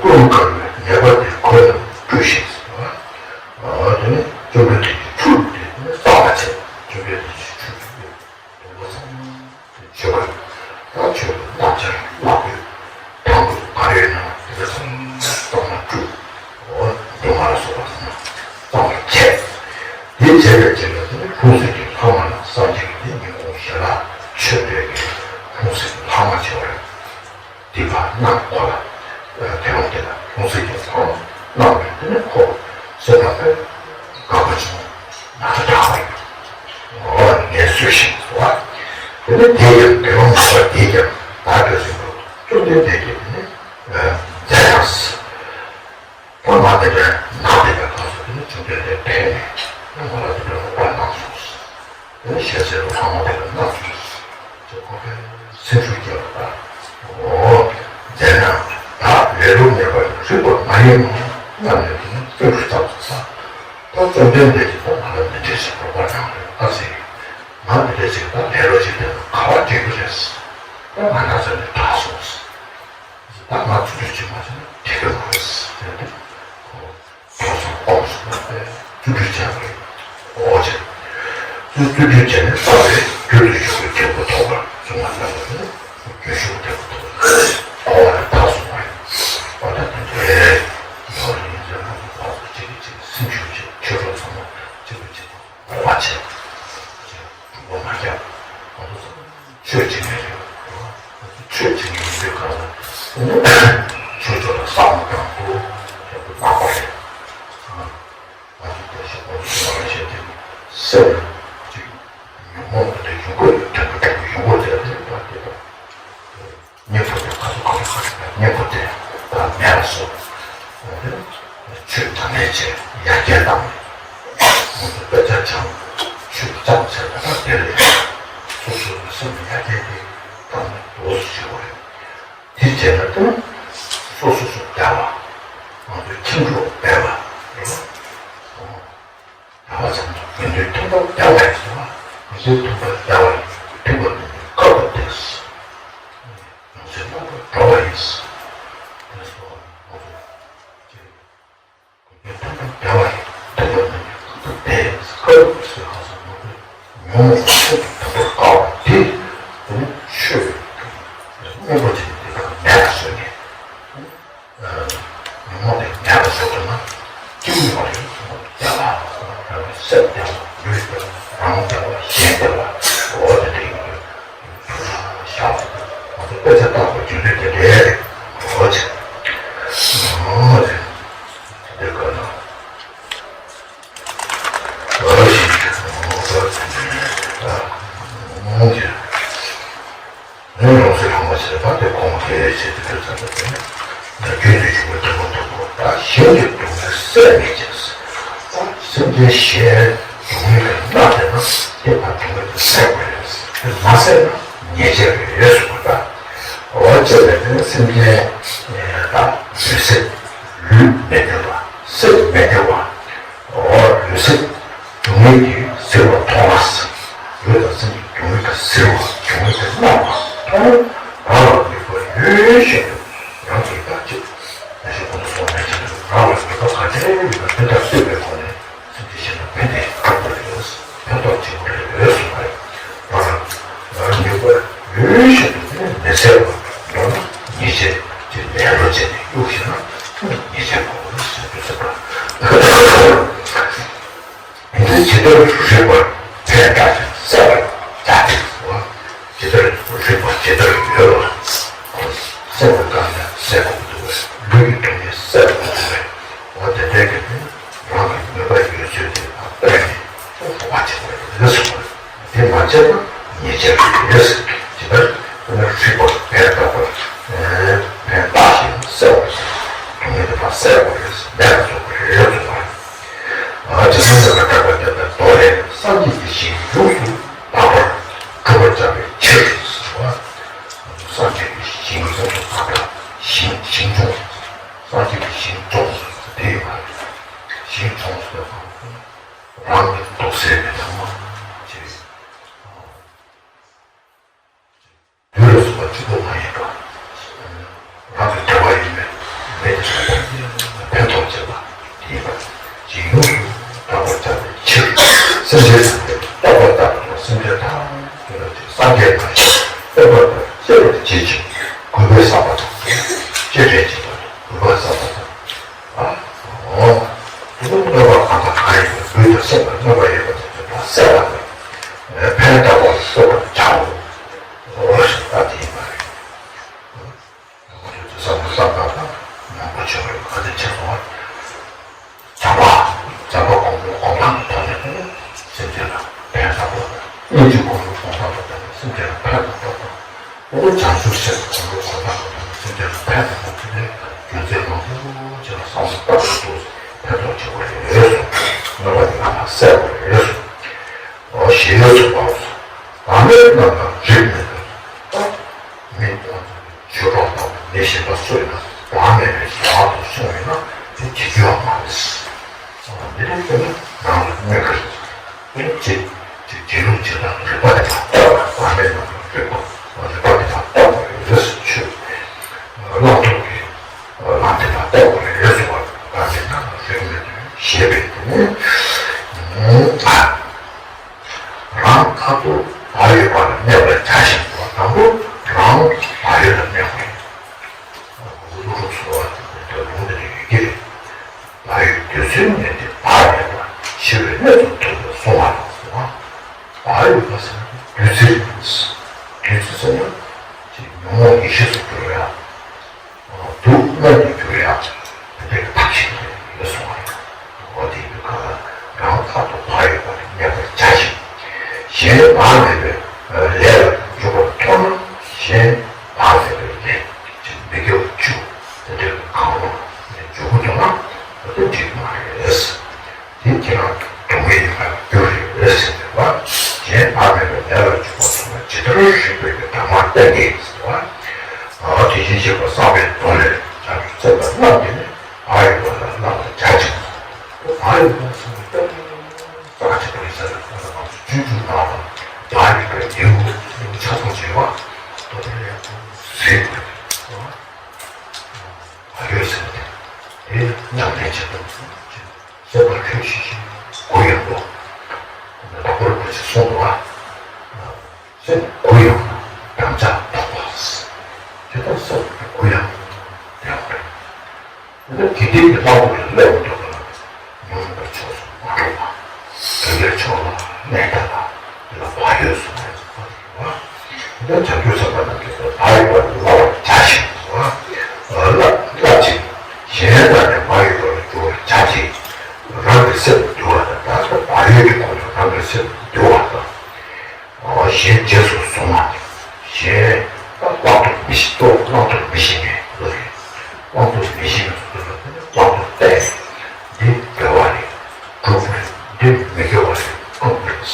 ཀུན་དགའ་བོས་ནད་པ་དེའི་གོས་རྣམས་བཀྲུས་ཤིང་། དེ་ནས་བཅོམ་ལྡན་འདས་ཀྱིས་ཆུ་བླུགས་ཏེ་དེ་ནས་གཙང་བར་བྱས། བཅོམ་ལྡན་འདས་ཀྱིས་ཆུ་བླུགས་ཏེ། དུམ་བུ་ཚང་མ་ཆོས་གོས་དང་ཆོས་གོས་སྣ་ཆ་ལག་པའི་དང་པོ་ག་རེ་ཡོད་ན་དེ་ཚང་མ་གཙང་མ་བཀྲུས། འོ་འདུག་མ་ལ་སོགས་པ་ཚང་མ་གཙང་བར་བྱས། དེ་བྱས་པའི་རྗེས་ལ་དེ་ནི་ལྷུང་བཟེད་ཀྱི་ལྷག་མ་ལ་སངས་རྒྱས་ཀྱི་དེ་ཉིན་གུང་ཞལ་ལག་མཆོད་པའི་ལྷུང་བཟེད་ཀྱི་ལྷག་མ་བྱས་པ་རེད། དེ་ཕར་གནང་ཁོ་ལ། དགེ་སློང་དེ་ལ་ལྷུང་བཟེད་ཀྱི་ལྷག་མ་གནང་བས་དེ་ནི་ཁོ་སེམས་པ་དཔེ་དགའ་པོ་བྱུང་། ང་ཚོ་དྲག་པ་ཡིན། འོ་ངས་གསོས་ཤིང་སོ། དེ་ནི་དེ་ཡང་དགེ་སློང་མ་བ་དེས་ཀྱང་བདག་གི་རིང་དུ་བཅོམ་ལྡན་འདས་ཀྱིས་དེ་ནི་མཛད་དང་། ད་མ་དེ་འདྲ་ན་དེ་འདྲ་གང་སོང་དེ་ནི་བཅོམ་ལྡན་འདས་ཕེབས་ནས་ང་ལ་དེ་འདྲ་རོགས་པ་གནང་སོང་། དེ་ནི་ཞལ་ཟས་ལ་ལྷག་མ་དེ་འདྲ་གནང་སོང་ཟེར་ཁོ་པས་སེམས་ཤུགས་སྐྱེ་བ་དང་། འོ་མཛད་ན་ད་ལེ་ལོ་ཉེས་པ་ཡང་རིག་པ་མ་ཡིན་ནོ་སྙམ་ནས་དེ་ནི་སེམས་ཤུགས་ཙམ་ཙམ། ད་བཅོམ་ལྡན་འདས་ཀྱིས་ད་ང་ལ་འདི་འདྲ་ཞིག་རོགས་པ་གནང་རེད་ཨ་ཟེར། ང་འདི་འདྲ་ཞིག་ད་ལེ་ལོ་ཞིག་དེ་ལ་ག་བ་འགྲིག་གི་རེད། ད་ང་ན་ཚ་ནས་དྲག་སོང་། ད་ང་བརྩོན་འགྲུས་ཅིག་མ་བྱས་ན་འགྲིག་གི་མ་རེད་ཟེར་ཏེ། ཁོ་ཐོས་བསམ་སྒོམ་གསུམ་ལ་བརྩོན་འགྲུས་བྱས་པ་རེད། འོ་བྱས། བརྩོན་འགྲུས་བྱས་ནས་རྩ་བའི་རྒྱུད་དུ་ཞུགས་པའི་དེ་ཁོ་ཐོབ་པར་བརྩོན་པ་བརྩམས་པ་ནི་རྒྱུད་ཞུགས་དེ་ཁོ་ཐོབ་པར་གོ་བ་ལ་དག་སོང་བ་ཡིན། འོ་ད་དེ་འདྲའི་ཡོད་རེད། ཡིན་ཟེར་ན་ཁོ་ཁོ་གཅིག་གིས་གཅིག་སེམས་ཤུགས་བྱས། ཆོས་གྲོགས་ཚང་མ་གཅིག་གིས་གཅིག་གོ་བ་བྱས། གྲུབ་པ་མ་ཁྱབ་ང་ཚོ་ཚང་མ། ཆོས་བྱེད་མཁན་རེད། ཆོས་བྱེད་མཁན་ཡིན་པའི་སྐབས་ལ་ཆོས་ཕྱོགས་ལ་བསམ་བློ་གཏོང་དགོས་ཡག་པོ་མང་པོ་རེད། ང་ཚོ་བཀྲ་ཤིས་པ་ཚོ་མ་ལ་བཤད་དེ་སེམས་ལ་ཅིག་ཉོན་མོངས་པ་དེ་ཡོང་གི་ཡོད། དྲན་པ་དྲན་པ་ཡོང་གི་ཡོད་དེ་རེད་པ་དེ་དང་། གཉེན་པོ་དེ་ག་ཚོད་ག་ཚོད་ག་ཚོད་གཉེན་པོ་དེ་ད་མེད་ལ་སོགས། ཆོས་དང་ལས་བྱེད་ཡར་རྒྱས་བཏང་ནས་ང་ཚོ་དཔེ་ཆ་སྦྱང་ཆོས་སྦྱང་ཚར་བ་དང་དེ་ལས་སོ་སོ་གི་སེམས་ཡར་རྒྱས་དེ་བཏང་ནས་འདུག་སེ་བྱེད་དགོས་རེད། དེ་བྱས་ན་ད་སོ་སོ་སོ་བདེ་བ། ང་ཚོའི་ཁྱིམ་སྤྲོ་བདེ་བ་རེད་བ། བདེ་བ་ཙམ་དུ་དགེ་འདུན་ཐུན་མོང་བདེ་བ་ཡིན་ཟེར་བ། དགེ་འདུན་ཐུན་མོང་བདེ་བ་ཡིན། ཐུན་མོང་ཐུན་མོང་བདེ་བ་ཡིན། ཡོངས་སུ་རྫོགས་པ་འགྲོ་བ་ཡིན། དེ་སོགས་ང་ཚོ་དགེ་འདུན་ཐུན་མོང་བདེ་བ་ཡིན། ཐུན་མོང་ཐུན་མོང་བདེ་བ་ཡིན། ཁ་ལུགས་སུ་ཧ་ས་མ་དགོས། ཉོན་མོངས་པ་ཐུན་མོང་དུ་བཀག་པ་དེ་དེ་ནི་ཆོས་སྙིང་པོ་ཅན་དེ་དག་མེད་པ་བཟོས་ནས། ཉོན་མོངས་དེ་མེད་པ་བཟོ་ཐུབ་ན། སྐྱིད་པོ་ཡོང་བ་རེད། བདེ་བ་ཡོང་བ་རེད། སེམས་བདེ་བ། ལུས་བདེ་བ། རང་བདེ་བ། གཞན་བདེ་བ། འོ་དེ་དེ་ཡོང་བ་རེད། ཐུགས་ལ་བཞག་ང་ཚོ་དཔེ་ཆ་ལྟ་དགོས་རྒྱུ་མཚན་དེ་རེད། འོ་ཅི། འོ་ཅི། དེ་ག་ན། འོ་ཅི། འོ་ཅི། ངས་ལོངས་སྤྱོད་ལྷག་མ་བྱས་པ་དེ་གོང་དེ་བྱས་ཏེ་དུས་ཙམ་པ་དེ་ནི། རྒྱུན་དུ་འཇུག་པའི་དུས་མ་ཐུག་པོ་ད་གཞན་གྱི་སྡུག་བསྔལ་སེལ་མི་བྱེད། སེམས་ཅན་གཞན་སྡུག་བསྔལ་གྱིས་མནར་བསྡད་ན་དེ་ཕར་སྡུག་བསྔལ་དེ་སེལ་དགོས་རེད། དེ་མ་སེལ་ན་ཉེས་ཆད་རེད་གསུངས་པ་ལྟར། འོ་བྱས་པས་དེ་ནི་སེམས་ཅན་དང་ལུས་སེམས་ལུས་མི་བདེ་བ་སེམས་མི་བདེ་བ། འོ་ལུས་སེམས་སྡུག་བསྔལ་གྱིས་གཟིར་བ་མཐོང་བ། ལུས་དང་སེམས་ཀྱི་སྡུག་བསྔལ་གྱིས་གཟིར་བ་སྡུག་བསྔལ་གྱིས་མནར་བ་མཐོང་བ་ལ་དམིགས་པ་ཡོད་བཞིན་དུ་རང་གིས་བདག་གཅིག་ད་ཞིག་ཁོང་དུ་སོང་མེད་ཅིང་རང་ལ་དམིགས་པ་ག་ཚད་ཡོད་པ་དེ་དག་གཏོད་པའི་སྒོ་ནས་སེམས་ཅན་གཞན་དང་ཕན་བདེ་འགྲོ་དགོས་རེད། ཕན་ཐོགས་བྱེད་དགོས་རེད་གསུངས་པ་རེད། ང་རང་ལ་དམིགས་པ་ཡོད་བཞིན་དུ་དེ་ནི་མི་གསལ་བ་མདོར་ན་ཉེས་ཆད་ཅིག་ལན་རོ་བྱས་ནས་གཡུག་བཞག་ན་ཉེས་ཆད་ཕོག་གི་རེད་ཟེར་དུས་ཟེར་བ། འདི་ཇི་ལྟར་རིགས་པར་ཕན་བཏགས་ཤིང་གསལ་བར་བྱ་སྟེ། ཇི་ལྟར་རིགས་པ་ཇི་ལྟར་ཡོད་པ། སེམས་ཀྱི་དཀའ་ངལ་སེལ་དགོས་འདུག་པས། ལུས་ཀྱི་སྡུག་བསྔལ་སེལ་དགོས་འདུག་པས། འོ་དེ་འདྲའི་གི་དེ་རང་གི་ནུས་པ་ཡོད་ཚད་དེ་ལ་བརྟེན་ནས་རོགས་པ་བྱེད་དགོས་རེད་གསུངས་པ་རེད། དེ་མ་བྱས་ན་ཉེས་ཆད་རེད། ཇི་ལྟར་རིགས་པར་ཕན་བཏགས་པ། ཕན་བཏགས་ཤིང་གསལ་བར་བྱ། སྡུག་བསྔལ་དེ་ཕར་སེལ་དགོས་རེད། མེད་པར་བཟོ་དགོས་རེད་གསུངས་པ་རེད། ཨ་ཇི་སྲིད་སེམས་ལ་སྐྲག་པ་མེད་པའི་མདོ་ལས། སངས་རྒྱས་ཀྱི་ཞིང་ཡོངས་སུ་དག་པར་སྒྲུབ་པར་བྱ་བའི་ཕྱིར་ཟེར་བ། སངས་རྒྱས་ཀྱི་ཞིང་ཡོངས་སུ་དག་པ། ཞིང་ཞིང་སྦྱོང་། སངས་རྒྱས་ཀྱི་ཞིང་སྦྱོང་ཟེར་དེ་ཡོད་པ་རེད། ཞིང་སྦྱོང་ཟེར་བ་རང་གི་འདུག་སའི་མི་ཚང་མ་ཅིག་དུས་ལ་སོགས་པ་གཅིག་པུ་མ་ཡིན་པ། རང་གི་འདོད་པ་ཡིན་པས་མེད་དེ་ཕན་ཐོགས་བྱེད་པ་ཡིན་པ། ཇི་ཡོངས་སུ་དག་པར་བྱ་བའི་ཕྱིར། སེམས་ཅན་ཐམས་ཅད་རྟག་པར་བརྟགས་པ་དང་། སེམས་ཅན་ཐམས་ཅད་སངས་རྒྱས་དང་བསྟན་པ་དང་བཅས་པར་བྱེད་ཅིང་གུས་པས་བསམ་པ་དང་། བཅས་པར་བྱེད་པ་དང་གུས་པས་བསམ་པ་དང་། ཨ། འོ། དེ་ནི་གནོད་པ་གང་དང་གང་ཡིན་པའི་ལུས་དང་སེམས་ལ་གནོད་པ་ཡོད་པ་དེ་ཚོ་ཕར་བསལ་བ་དང་། ཕན་བཏགས་པ་ལ་གསོད་པར་བྱའོ། འོ་ཞེས་པ་དེ་ཡིན་པ་རེད། ང་ཚོས་བསམ་བློ་བཏང་སྟངས་དང་མང་པོ་བྱུང་བའི་ཁ་ཏ་ཆེ་སོང་བ། བྱམས་པ། བྱམས་པ་གོང་ལ་གོང་ཐང་དུ་བཏང་ནས་སེམས་ཅན་ལ་ཕན་བཏགས་པ། སྙིང་རྗེ་གོང་ལ་གོང་ཐང་དུ་བཏང་ནས་སེམས་ཅན་ལ་ཕན་བཏགས་པ། འོ་བྱང་ཆུབ་སེམས་གོང་ལ་གོང་ཐང་དུ་བཏང་ནས་སེམས་ཅན་ལ་ཕན་བཏགས་པ། དེ་ནས་རྒྱུ་མཚན་མང་པོ་ཅིག་ལ་བསམ་བློ་བཏང་དུས་ཕན་ཐོགས་ཆེ་བ་རེད་གསུངས། གནོད་པ་དེ་ང་ལ་བསལ་བ་རེད་གསུངས། འོ་ཞེས་གསུངས་པ། བག་མེད་རྣམས་ལ་རིགས་མེད་པས། མི་ཆོས་གྲོགས་དང་མི་གཞན་པ་སུ་ཡིན་ན་བག་མེད་པའི་བྱ་བ་དེ་སོང་ཡོད་ན་དེ་བྱེད་རྒྱུ་ཡང་མ་རེད། འདི་ལས་བརྟེན་ནས་རང་ལ་གནོད་ཀྱི་རེད། དེ་ནི་བྱེད་བྱེད་བྱེད་ལུགས་བྱེད་སྟངས་རིགས་པ་དེ་དང་བརྟག་པ། བག་མེད་རྣམས་ལ་རིགས་པ་རིགས་པ་དེ་དང་བརྟག་པ་རེད་ཟེར། ཆོས་བླང་དོར་གྱི་ལམ་དེ་དང་བརྟག་པ་རེད་ཟེར་བ། བག་མེད་རྣམས་ལ་རིགས་མེད་དེ་ཞེས་པས་དེ་ནི། རང་ཁ་ཐུག་བག་ཡོད་པ་ལ་གནས་པར་བྱ་ཞིང་། དང་པོ་རང་བག་ཡོད་ལ་གནས་པ་ཡིན། ལུགས་སྲོལ་བ་ ཟེར་ན་ཅིག་ཉོན་མོངས་ཡེ་ཤེས་སུ་འགྱུར་ཡ། སྡུག་བསྔལ་དུ་འགྱུར་ཡ། དེ་འདྲའི་ཐབས་ཤེས་ཡོད་གསུངས་པ་རེད། འོ་དེ་ཡིན་དུས་ག་ལ་རང་རྟག་ཏུ་བག་ཡོད་པར་གནས་པར་བྱ་ཞིང་། གཞན་བག་མེད་པའི་ལས་ལ་འཇུག་པར་མཐོང་ན། གཞན་བག་མེད་པའི་ལས་ཅིག་མི་དགེ་བ་བཅུ་དེ་འདྲའི་གང་རུང་ནས་འཇུག་གི་འདུག་ན། འོ་དེ་འགྲིག་མ་རེད། དེ་ཁྱེད་རང་སྡུག་བསྔལ་ཡོང་བར་འགྱུར་རེད་ཟེར་བ། གཞན་བག་མེད་པའི་ལས་ལ་འཇུག་པ་སོགས་ལ་ཇི་ལྟར་རིགས་པའི་གི་དང་པོར་བསྟན་ཏེ་ཟེར་བ། དེ་བཞིན་གཤེགས་པ་བསམ་པའི་དོན་ལས་བྱང་ཆུབ་སེམས་དཔའ་རྣམས་ཀྱིས་ནི་བག་ཡོད་པ་ལ་བསླབ་པར་བྱ་ཞིང་། བག་ཡོད་པ་སོགས་ལ་བསྟན་ཏེ་རྩ་ཆེན་པོ་ཡིན་ས་རེད། ད་ལྟ་ང་ཚོ་སྤྱོད་འཇུག་ནང་ལ་བག་ཡོད་པའི་ལེའུ་ཆ་ཚང་བྱས་པ་དོ་དོ་ཡག་པོ་ཟེར་དགོས། བག་ཡོད་ཟེར་ཏེ་དེ་ཉམས་ལེན་བྱེད་དུས། སེམས་པ་ལྷོད་ཤིག་ཤིག་གུ་ཡངས་པོ། དང་པོར་གུ་ཞིག་གསུངས་འདུག་ཨ། སེམས་གུ་ཡངས་པོ་དམ་བཅའ་དོག་པ། དེ་ལྟར་སེམས་གུ་ཡངས་པོ་ཡོང་བ་རེད། དེ་ལྟར་དགེ་ལྡན་གྱི་ལྷ་མོ་ལ་སླེབས་འདུག་པ་ལ་ཉོན་མོངས་པའི་ཕྱོགས་སུ་མ་འགྲོ་བ། དགེ་བའི་ཕྱོགས་ལ་གནས་ཐབས་ལ་དེ་ལ་བག་ཡོད་གསུངས་པའི་ཚུལ་ལ། འདི་བྱང་ཆུབ་སེམས་དཔའ་རྣམས་ཀྱིས་བག་ཡོད་པར་བསླབ་པར་བྱ་ཞིང་། བསླབ་བསླབ་ཅིང་གཞན་དག་ཀྱང་བག་ཡོད་པར་འགྱུར་བར་བྱ་སྟེ། རང་གི་སེམས་འདུལ་བ་དང་། ད་ལྟ་བག་ཡོད་ཀྱི་སྒོ་ནས་རང་གི་སེམས་འདུལ་བ་དང་། གཞན་རྗེས་སུ་བཟུང་བ་དང་། གཞན་ད་དབང་དུ་མི་ཤེས། གཙོ་བོ་དབང་དུ་མི་ཤེས་མཁན་ལ་རེད། དབང་དུ་མི་ཤེས་མཁན་སུ་འདུལ་བ་དེ་ནི་དབང་དུ་བསྟན། འདི་དགེ་བ་རེད། དྲུག་པ་རེད། འདི་མི་དགེ་བ་རེད། རྐུན་པོ་རེད།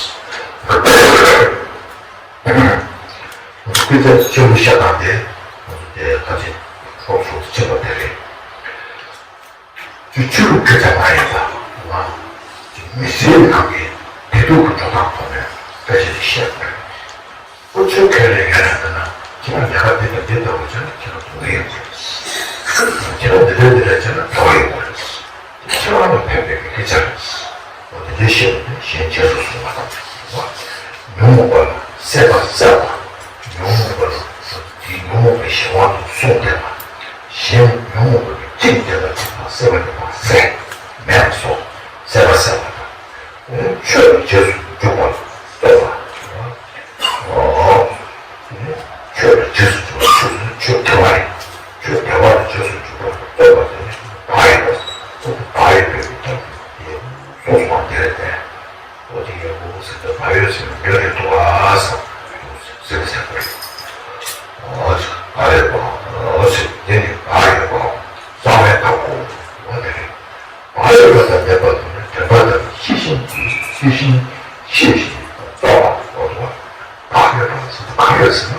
སྐུལ་ཚད་ཆེན་པོ་བཤད་སྟངས་དེ་ང་ཚོ་དེ་ཁ་ཆེ་ཧྲོབ་ཧྲོབ་ཕྱིན་པ་དེ་རེད། ཆོས་ཆོས་ལུགས་སྐད་ཆ་མ་ཡིན་པ། ང་ཚོ་མི་ཚེའི་ནང་གི་བདེ་སྡུག་གི་འགྲོ་སྟངས་ཐོག་ནས་སྐད་ཆ་ཞིག་བཤད་པ་རེད། ཨོ་ཆོས་ཁས་ལེན་ཡོད་ན་ད་ན་ཁྱེད་རང་ལས་ཀ་འདི་དང་འདི་ལྟ་བུ་བྱས་ན་ཁྱེད་རང་སྡུག་བསྔལ་ཡོང་གི་རེད། ཁྱེད་རང་འདི་འདྲ་འདི་འདྲ་བྱས་ན་བདེ་བ་ཡོང་གི་རེད། ཁྱེད་རང་ལ་ཕན་པའི་སྐད་ཆ་རེད། འོ་དེ་འདྲའི་བཤད་པ་དེ་གཞན་རྗེས་སུ་བཟུང་བ་དང་། ཉོན་མོངས་པ་ལ་སྲེད་པ་བསལ་བ། ཉོན་མོངས་པ་ལ་དེའི་ཉོན་མོངས་པའི་གཞན་དབང་དུ་སོང་བསྡད་པ། གཞན་ཉོན་མོངས་པ་གི་སྤྲིན་དེ་ལ་སྲེད་པ་ཉིད་པ་སྲེད་མེད་པ་སོགས་སྲེད་པ་བསལ་བ་དང་། ཆོས་ལ་རྗེས་སུ་འཇུག་པ་ལ་རྟོག་པ། ཆོས་ལ་རྗེས་སུ་འཇུག་པ། ཆོས་ཆོས་དགེ་བ་རེད། ཆོས་དགེ་བ་ལ་རྗེས་སུ་འཇུག་པ་ལ་རྟོག་པ་དེ་ནི་བག་ཡོད་པ། བག་ཡོད་པའི་གི་སྟོབས་དེ་གསུངས་སོང་བ་དེ་རེད་དེ། འོ་དེ་ཡོད་པོ་ཟེར་ཏེ་བག་ཡོད་ཟེར་ནས་འདོད་རེད་འདུག་ཨ་ཟེར་ཟེར་ཟེར་པ་རེད། འོ་བག་ཡོད་པའམ། འོ་ཟེར་དེ་ནི་བག་ཡོད་པའམ་གསང་བའི་བདག་པོ། འོ་དེ་རེད། བག་ཡོད་པ་དང་ལྡན་པ་དེ་ནི་དྲན་པ་དང་ཤེས་བཞིན་ཤེས་བཞིན་ཤེས་བཞིན་རྟོགས་པ། འོ་དེ་བག་ཡོད་པ་ཟེར་དུས་ག་རེ་ཟེར་ན།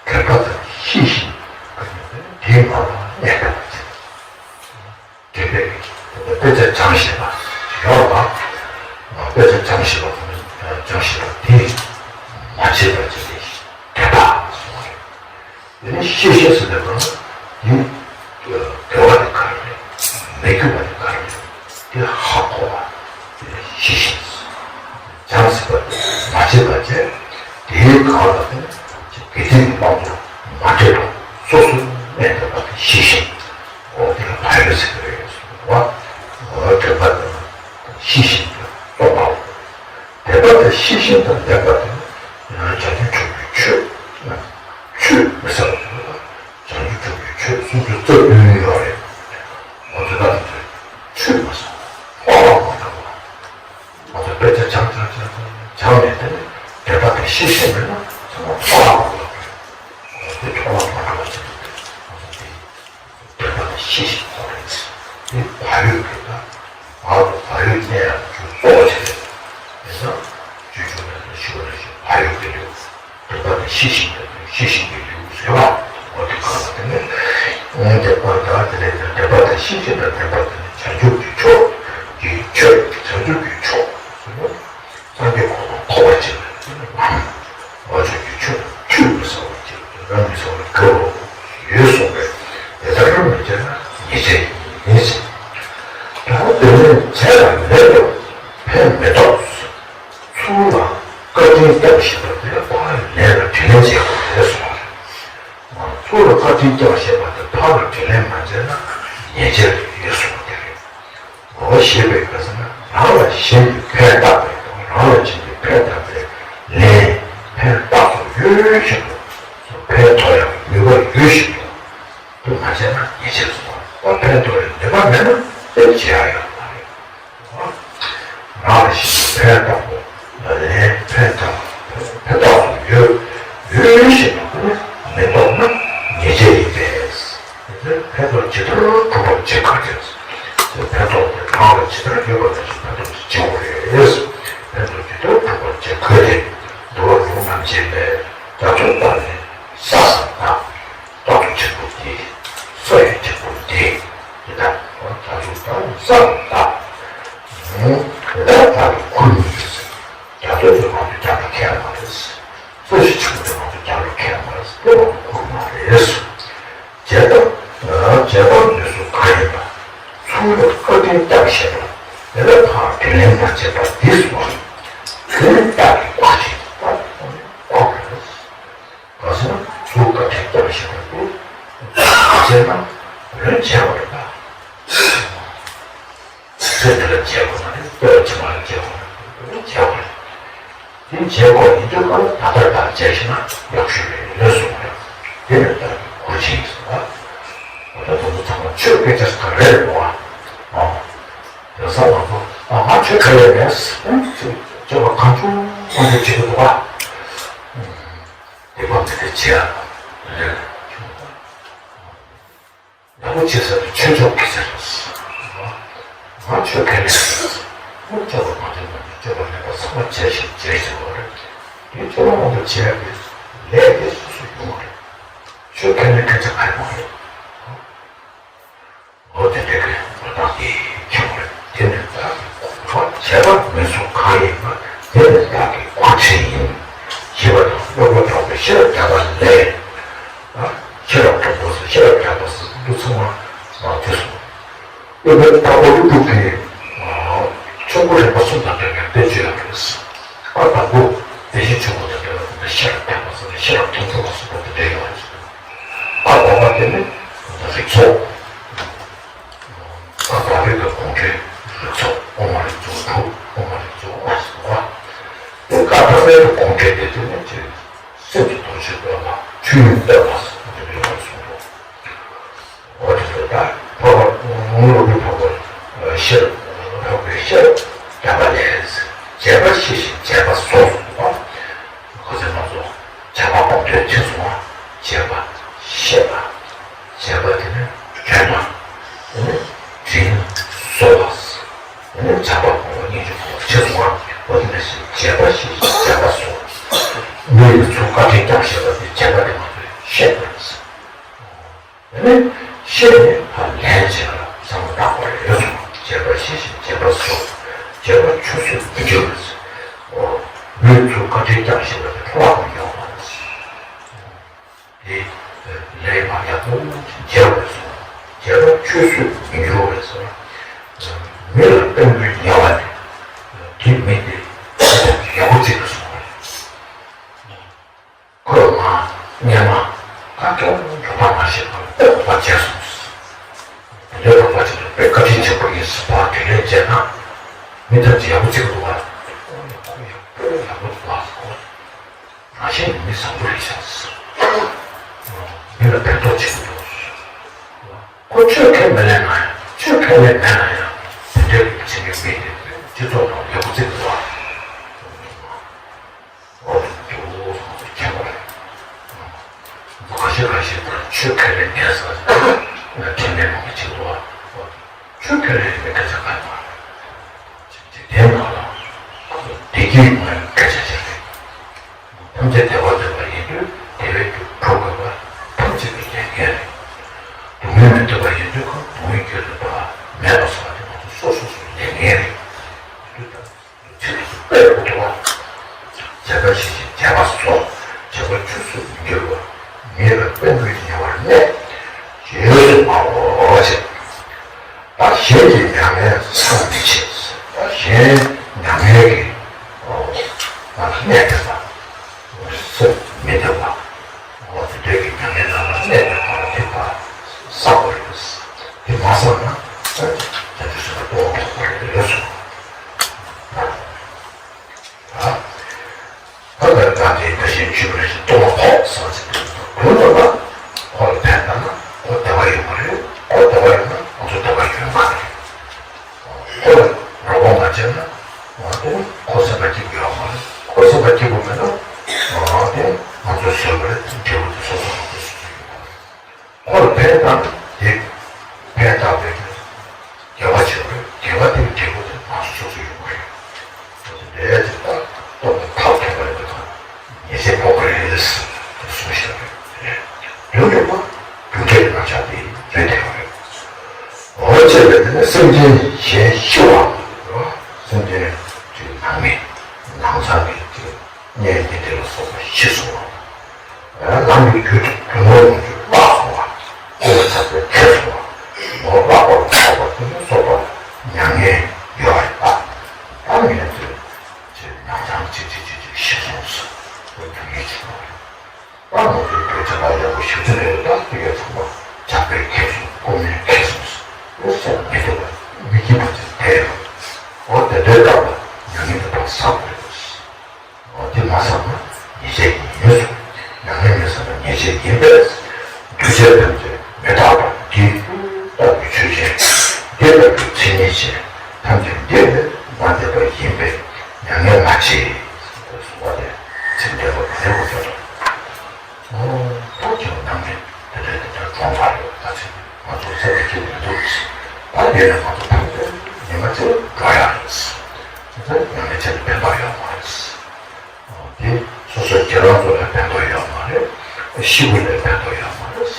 དྲན་པ་དང་ཤེས་བཞིན་དེའི་ངང་ལ་གནས་པ་ཅིག་དྲན་པས་དཔེ་ཆ་སྦྱངས་ཤེས་པ་ཡོད་ལ། དཔེ་ཆ་སྦྱངས་ཤེས་པ་སྦྱངས་ཤེས་པ་དེས་མ་བྱས་པ་ཅིག་དེ་དྲན་པ་གསུངས་པ་རེད། དེ་ནས་ཤེས་བཞིན་ཟེར་བའི་སྐབས་ན་དེ་དགེ་བ་དེ་ག་རེ་རེད། མི་དགེ་བ་དེ་ག་རེ་རེད། དེ་ཧ་གོ་བ། དེ་ནས་ཤེས་བཞིན། སྦྱངས་ཟེར་བ་དེ་མ་བྱས་པ་བྱས། དེའི་སྒང་ལ་དེ་ནས་དགེ་སྡིག་གི་དབང་དུ་མ་འདྲེས་པ་སོ་སོར་གནས་པ་དེ་ཤེས་བཞིན། འོ་དེ་ལ་བག་ཡོད་ཟེར་གྱི་རེད་ཟེར་བ། འོ་དྲན་པ་དང་ཤེས་བཞིན་དུ་རྟོགས་པའོ། དྲན་པ་དང་ཤེས་བཞིན་དང་ལྡན་པ་དེ་ནི་བྱང་ཆུབ་མཆོག་གི་ཆོས། ཆོས་མི་ཟེར་བ་ཞིག་ལ་བྱང་ཆུབ་མཆོག་གི་ཆོས་སུམ་ཅུ་རྩ་བདུན་ཡོད་རེད། འོ་དེ་དག་དེ་ཆོས་མ་ཟེར་བ་ལྷག་མ་འགྲོ་བ། ང་ཚོ་དཔེ་ཆ་སྦྱངས་སྦྱངས་སྦྱངས་སྦྱངས་ནས་དེ་ནི་དྲན་པ་དང་ཤེས་བཞིན་མེད་ན་ཚང་མ་ཕྱོགས་ལ་མ་འགྲོ་བ་ཞིག་རེད། ང་ཚོ་དེ་དྲན་པ་དང་ཤེས་བཞིན་ཐོག་རེད། དེ་བག་ཡོད་རེད་ད། ང་ཚོ་བག་ཡོད་གནས་ཡག་གི་གཙོ་བོ་ཅིག་རེད། དེང་སང་ཆོས་ཆོས་ལ་ཞུ་བ་ལ་ཞུ་བག་ཡོད་ཀྱི་ལེའུ། དྲན་པ་དང་ཤེས་བཞིན་གྱི་ལེའུ། ཤེས་བཞིན་གྱི་ལེའུ་ཟེར་བ། འོ་དེ་གང་ལ་དེ་ནི་དེ་ཁོ་ན་དེ་ལས་དྲན་པ་དང་ཤེས་བཞིན་དང་ལྡན་པ་དེ་ནི་བྱང་ཆུབ་ཀྱི་ཕྱོགས་ཀྱི་ཆོས། བྱང་ཆུབ་ཀྱི་ཕྱོགས་ཟེར་ན། སངས་རྒྱས་གོ་འཕང་ཐོབ་པར་བྱེད་པའི་ལམ། འོ་ཆོས་ཀྱི་ཆོས་དང་ཆོས་མི་ཟ་བར་བྱེད་པའི་རང་མི་ཟ་བར་དགའ་བ་ཡོད་གསུངས་པས། དེ་ལྟར་རང་མི་བྱེད་ན་ཉེས་བྱས་ཡིན་ཟེར། ད་དེ་ནས་བྱས་ལ་མེད་པར་ཕན་མི་ཐོགས། ཚུར་ལ་བཀའ་དྲིན་སྐྱབས་ཞེས་པ་དེ་ཕར་ལན་ལ་དྲིན་ལན་འཇལ་དགོས་རེད་གསུངས་པ་རེད། ཚུར་ལ་བཀའ་དྲིན་སྐྱབས་ཞེས་པ་དེ་ཕར་ལ་དྲིན་ལན་མ་འཇལ་ན་ཉེས་བྱས་ཡོད་གསུངས་པ་དེ་རེད། འོ་ཞེས་པའི་སྐབས་སུ་ན་རང་ལ་གཞན་གྱིས་ཕན་བཏགས་པའི་དང་རང་ལ་གཞན་གྱིས་ཕན་བཏགས་པའི་ལན་ཕན་བཏགས་སོ་ ཡོད་བཞིན་དུ། ཕན་ཐོགས་ཡང་ནུས་པ་ཡོད་བཞིན་དུ། དེ་མ་བྱས་ན་ཉེས་ཆད་སོང་བ། ཕན་ཐོགས་ཡང་ནུས་པ་མེད་ན་དེ་བྱེད་ཡག་ཡོད་མ་རེད། ནང་བཞིན་ཕན་ཐོགས་པ། ལན་ཕན་ཐོགས། ཕན་ཐོགས་སུ་ཡོད། ཡོད་བཞིན་དུ་མི་རྟོགས་ན་ཉེས་ཆད་ཡིན་པས། ཕན་ཐོགས་ཇི་ལྟར་གྲུབ་པར་བྱེད་དགོས་ཏེ། ཕན་ཐོགས་དེ་ནང་ལ་ཇི་ལྟར་ཡོད་པ་དེ་བཞིན་ཕན་ཐོགས་སུ་བྱེད་དགོས་རེད། ཕན་ཐོགས་ཇི་ལྟར་གྲུབ་པར་བྱེད་དགོས་ཏེ། འདུལ་བ་ལུང་རྣམ་འབྱེད་ལས། རྒྱ་མཚོ་ལྟར་ནི་ས་བཟང་དང་། རྟག་ཏུ་ཆེན་པོ་འདི། ས་ཡི་ཆེན་པོ་འདི། འདི་དག་རྒྱ་མཚོ་ལྟར་ས་བཟང་དང་། འདི་དག་རྟག་ཏུ་ཁུར་མི་ཡིན། རྒྱ་མཚོ་དེ་མང་དུ་རྒྱབ་ལ་འཁེལ་མ་རེད། ས་གཞི་ཆེན་པོ་དེ་མང་དུ་རྒྱབ་ལ་འཁེལ་མ་རེད། དེ་མང་དུ་ཁུར་མ་རེད། བྱས་པ། བྱས་པ་ནུས་སུ་གང་ཡིན་པ། ཚུར་བཀའ་དྲིན་བསྐྱངས་ཞེས་པ། དེ་ལ་ཕར་དྲིན་ལན་མ་བྱས་པ་འདི་སོང་བ། དེ་ནི་རྟགས་ཀྱི་ཁུར་ཆེན་པ། ཁུར་རེད། ག་ཟེར་ན་ཚུར་བཀའ་དྲིན་བསྐྱངས་ཞེས་པ་འདི། བྱས་ན་འོན་བྱས་པ་རེད་པ། ཚེ་འདི་ལ་བྱས་པ་མ་རེད། སྐྱེ་བ་ཕྱི་མ་ལ་བྱས་པ་མ་རེད། འོན་བྱས་པ་རེད། དེ་བྱེད་དགོས་ཡིན་དུས་གང་ལ་ད་ལྟར་ལྟར་བྱས་ཤེ་ན་ཡག་ཤོས་རེད་ལོས་གསུངས་པ་རེད། དེ་ནི་ལྟར་གྱི་གུར་ཆེན་ཡིན་ཟེར་བ། ད་ལྟ་དེ་ཚོ་ཚང་མ་ཆོས་སྐད་ཆ་ག་རེ་རེད་འདུག་བ། ཨ། དེང་སང་ང་ཚོ་ཨ་ང་ཆོས་ག་ཡོད་མེད་ཟེར་ཁྱོད་པ་གང་བྱུང་གང་བྱུང་བྱེད་ཀྱི་འདུག་བ། དེ་བ་དེ་དེ་བྱེད་ཨ་རེད། ཡག་པོ་བྱེད་ཟེར་དུས་ཆོས་ཕྱོགས་ཀྱི་ཟེར། ང་ཆོས་ཁས་ལེན་ཟེར། ཁོ་སྤྱོད་པ་མ་བྱས་ན་སྤྱོད་པ་མེད་པ་ཚང་མ་བྱས་ཤིང་བྱེད་ཟེར་བ་རེད། དེ་སྤྱོད་པ་མང་པོ་བྱས་པའི་ལས་དེ་སོ་སོ་ཡོང་བ་རེད། ཆོས་ཁས་ལེན་མཁན་ཅང་ག་ཡོང་བ་རེད། ལོ་དེ་འདྲ་གི་ལོ་རྟགས་དེ་ཁྱད་པར་དེ་ནི་བདག་གི་གོ་བ་བྱས་པ་མི་སུ་གང་ཡིན་པ་དེ་ནི་བདག་གི་གུར་ཆེན་ཡིན། ཞེས་པ་དང་སློབ་དཔོན་དྲང་པོའི་ཤེས་རབ་བརྒྱ་པ་ལས། ཤེས་རབ་དྲང་པོ་ཟེར་ཤེས་རབ་བརྒྱ་པ་ཟེར་འདི་ཚང་མ་དེ་སོང་། སློབ་དཔོན་དྲང་པོ་ཀླུ་སྒྲུབ་ཀྱིས་ཆོས་སྐུ་རིམ་པ་གསུམ་དང་འབྲེལ་བའི་དཔེ་བརྗོད་ཡང་རེད། ཨ་དང་པོ་དེ་བཞིན་ཆོས་སྐུ་དང་འབྲེལ་བ་དེ་ཤེས་རབ་བརྒྱ་པ་ཟེར་ནས་ཤེས་རབ་དོན་གསུམ་ལ་སོགས་པ་དེ་འདྲ་ཡོད་རེད། ཨ་དགོངས་པ་དེ་ནི་རིགས་ཚོགས། ཨ་དགོངས་པའི་གི་དགོངས་འགྲེལ་རིགས་ཚོགས་དབུ་མ་རིགས་ཚོགས་དྲུག་དབུ་མ་རིགས་ཚོགས་ལྔ་ཟེར་བ། དེ་བཀའ་ཐམས་ཅད་དུ་དགོངས་འགྲེལ་དེ་དེ་ནི་ཅི་སེམས་ཀྱི་རྡོ་རྗེ་བཏོན་ལ་ཆོས་དབྱིངས་བསྟོད་པ་ཟེར་དེ་འདྲ་ཡོད་པར་གསུངས་འདུག་འོ་དེ་ཚོ་ད་འཕགས་པ་དངོས་ལུགས་ཀྱི་འཕགས་པ་ཤེས་རབ་འཕགས་པའི་ཤེས་རབ་བརྒྱ་པ་ལས། བྱས་པ་ཤེས་ཤིང་བྱས་པ་གཟོ་ཟེར་བ། ཁོ་ཚོས་ང་ཚོ་བྱ་བ་གོམ་བགྲོད་ཕྱིན་སོང་བ། བྱས་པ་ཤེས་པ། བྱས་པ་དེ་ནི་སྒྲོལ་མ། དེ་ནི་དྲིན་གཟོ་བ། དེ་ནི་བྱ་བ་གོམ་པ་སྙིང་རྗེ་གོམ་པ་ཕྱིན་སོང་བ། འོ་དེ་ནི་བྱས་པ་ཤེས་ཤིང་བྱས་པ་གཟོ། མི་ཡི་ཚུལ་བཀའ་དྲིན་བསྐྱངས་ཞེས་པ་དེ་བྱས་པ་དེ་ང་ཚོས་ཤེས་དགོས། དེ་ནས་ཤེས་ནས་ཕར་ལན་བྱེད་པ་ལ་བསམ་བློ་བཏང་དགོས་རེད་གསུངས། བྱས་པ་ཤེས་ཤིང་བྱས་པ་གཟོ། བྱས་པ་ཆུད་ཟོས་མི་འགྱུར་བས། འོ། མིའི་ཚུལ་བཀའ་དྲིན་བསྐྱངས་ཞེས་པ་དེ་འཕྲོ་བརླག་ཏུ་ཡོང་བ་རེད། དེ་ལས་མ་ཡག་པོ་བྱས་པ་སོང་། བྱས་པ་ཆུད་ཟོས་མི་འགྱུར་བས། མི་ལ་དཔལ་མགོན་ཉེ་བ་ནི། དེ་མི་དེ་ཡག་པོ་བྱེད་དུ་སོང་བ་རེད། ཁོས་ང་སྔས་མ་ད་སྐྱོན་འགྲོ་པ་མ་ཤེས་པར་དཔེ་དགོངས་པ་བྱས་སོང་། དེ་འདྲའི་དགོངས་པ་བྱས་ན་དཔེ་བཀའ་དྲིན་ཆེན་པོ་ཡིན་ཟེར་བ་དྲིན་ལན་འཇལ་ན་མི་ཐམས་ཅད་ཡག་པོ་བྱེད་ཀྱི་འདུག་བ། ཁོ་ཡག་པོ་ཡག་པོ་འདུག་བ། ཁོ་ང་ཤེས་ནི་མི་བཟང་པོ་རེད་ཤག་ཟེར། མི་ལ་ཕན་ཐོགས་བྱེད་ཀྱི་འདུག་ཁོ་ཆོས་ཁས་མི་ལེན་ན་ཡང་ཆོས་ཁས་ལེན་མེད་ན་ཡང་དེ་འདྲའི་བྱེད་མཁན་མི་དེ་སྤྱི་ཚོགས་ནང་ཡག་པོ་བྱེད་ཀྱི་འདུག་བ། འོ་དེ་འདྲ་བོ་ཁྱད་པར་རེད། འདུ་ཁ་ཤས་ཁ་ཤས་དང་ཆོས་ཁས་ལེན་མེད་ཟེར་ན་དྲན་མེད་མང་པོ་ཅིག་འདུག་བ། ཆོས་ཁས་ལེན་མེད་སྐད་ཆ་གང་ཡང་མ་རེད། ཅིག་ཅིག་དེའི་ནང་ལ་ཁོ་ཚོ་བདེ་སྐྱིད་ཡོང་བའི་སྐད་ཆ་ཅིག་རེད། ཐམས་ཅད་བདེ་བ་འདོད་པ་ཡིན་དུས་བདེ་བའི་རྒྱུར་འགྲོ་དགོས་པ་ཐམས་ཅད་ཀྱི་ལས་འགན་རེད། སྡུག་བསྔལ་མི་འདོད་པ་ཡིན་དུས་ཁོ་སྡུག་བསྔལ་རྒྱུ་འདོད་པ་མེད་པ་སོགས་དེ་ང་ཚོ་སོ་སོ་སོའི་ལས་འགན་རེད། ཚིག་ཏུ་དཔེ་འདུག་བ། བྱས་པ་ཤེས་ཤིང་བྱས་པ་གཟོ། བྱས་པ་ཆུད་ཟོས་མི་འགྱུར་བ། མི་ལ་དཔལ་མགོན་ཉེ་བར་གནས། ཞེས་གསུངས་པའོ། ད་གཞན་གྱི་མྱ་ངན་བསམ་མི་བྱེད། ད་གཞན་མྱ་ངན་གྱི་ནང་ལ་གནས་པ་སེམས་མི་བདེ་བ། འོ་དེ་འདྲའི་གི་མྱ་ངན་ནང་ལ་གནས་པའི་སྐོར་ལ་ཐེག་པ་བསགས་པ་རེད། དེ་མ་བསགས་ན་བྱང་ཆུབ་སེམས་དཔའ་རྟོགས་པ་ཐོབ་པ་རེད་གསུངས། ད་ད་ལྟ་དེ་ད་གཞན་ཆོས་ཀྱི་རིགས་སུ་ ཕན་བཏགས་དེ་ཕན་བཏགས་པའི་དགེ་བ་བྱེད་པ་རེད། དགེ་བ་དེ་འབྲས་བུ་དེ་ང་ཚོ་སོ་སོ་ཡོང་གི་རེད། ལས་དེ་དག་རྟོགས་པའི་ཐབས་མཐོང་བ་ཡོད་པ་དང་ཉེས་ཆད་ཕོག་གི་རེད་ཟེར་གསུངས་བཞག་རེད། དོན་དུ་མ་རྒྱུ་འབྲས་ཀྱི་རྣམ་གཞག་དེ་རེད་དེ་རེད། འོ་བྱས་པས་དེ་ནི་སེམས་ཅན་གཞན་ཤི་བ་རེད། སེམས་ཅན་གྱི་ནང་མི་ནང་ཚང་གི་གཉེན་ཉེ་འབྲེལ་ལ་སོགས་པ་ཤི་སོང་བ། ལམ་གྱི་རྒྱུ་དེ་དོན་ངོ་ཡོང་རྒྱུ་བརླག་སོང་བ། ཀུན་ལ་ཆགས་པའི་ཁྱེར་སོང་བ། ངོ་བརླག་པར་བྱ་བ་དེ་ལ་སོགས་པ་མྱ་ངན་ཡོད་པ་རེད་པ། ད་ངས་ཚོས་ཚེ་ནང་ཚང་གཅིག་གཅིག་གཅིག་གཅིག་ཤི་སོང་ཟེར་བའི་རྒྱུ་མཚན་ཞིག་ཡོད་རེད། ད་ང་ཚོའི་བོད་ཆ་ལ་ཡག་པོ་ཞིབ་ཚགས་རེད། ད་དེ་གའི་ཚང་མ་ཇག་པས་ཁྱེར་སོང་། རྐུན་མས་ཁྱེར་སོང་ཟེར་བའི་སེམས་མི་འདུག་པ། མི་སྐྱིད་པ་ཅིག་དེ་ཡོད། འོ་དེ་འདྲའི་སྐབས་ལ་མྱ་ངན་དེ་ཕར་བསགས་དགོས་རེད། འོ་དེ་མ་བསགས་ན་ཉེས་ཆད་ཡིན་ཟེར། མྱ་ངན་མི་བསགས་ན་ཉེས་ཆད་ཡིན་པས། འདུས་བྱས་ཐམས་ཅད་མི་རྟག་པ་འདི་ལྟ་བུའི་ཆོས་ཅན། འདི་ལྟ་བུའི་མཚན་ཉིད་ཅན་ཐམས་ཅད་འདི་ལས་མ་འདས་པ་ཡིན་པས་མྱ་ངན་མ་བྱེད་ཟེར་བ་དེ་ཚིག་འདས་པ་མ་ཡིན་པ་ཡོད་དོ། ཨོ། ད་ཁྱེད་ནང་མི་དེ་འདྲ་དེ་འདྲ་གྲོངས་པ་རེད། ད་ཚེ་ང་ཚོ་ཚེ་རིང་གི་མི་འདུག་ད་དེ་ནས་ང་ཚོ་ཐམས་ཅད་ཉི་མ་གཅིག་འགྲོ་ཡག་རེད། དེ་ཚོ་ཉམས་ལེན་བྱས་ནས་ཕན་ཐོགས་ཡོད་མ་རེད། ཨོ། དེ་སོ་སོའི་རྒྱལ་བ་ཚོ་ལ་ཕན་ཐོགས་ཡོད་མ་རེད། ཤི་བོ་ལ་ཕན་ཐོགས་ཡོད་མ་རེད།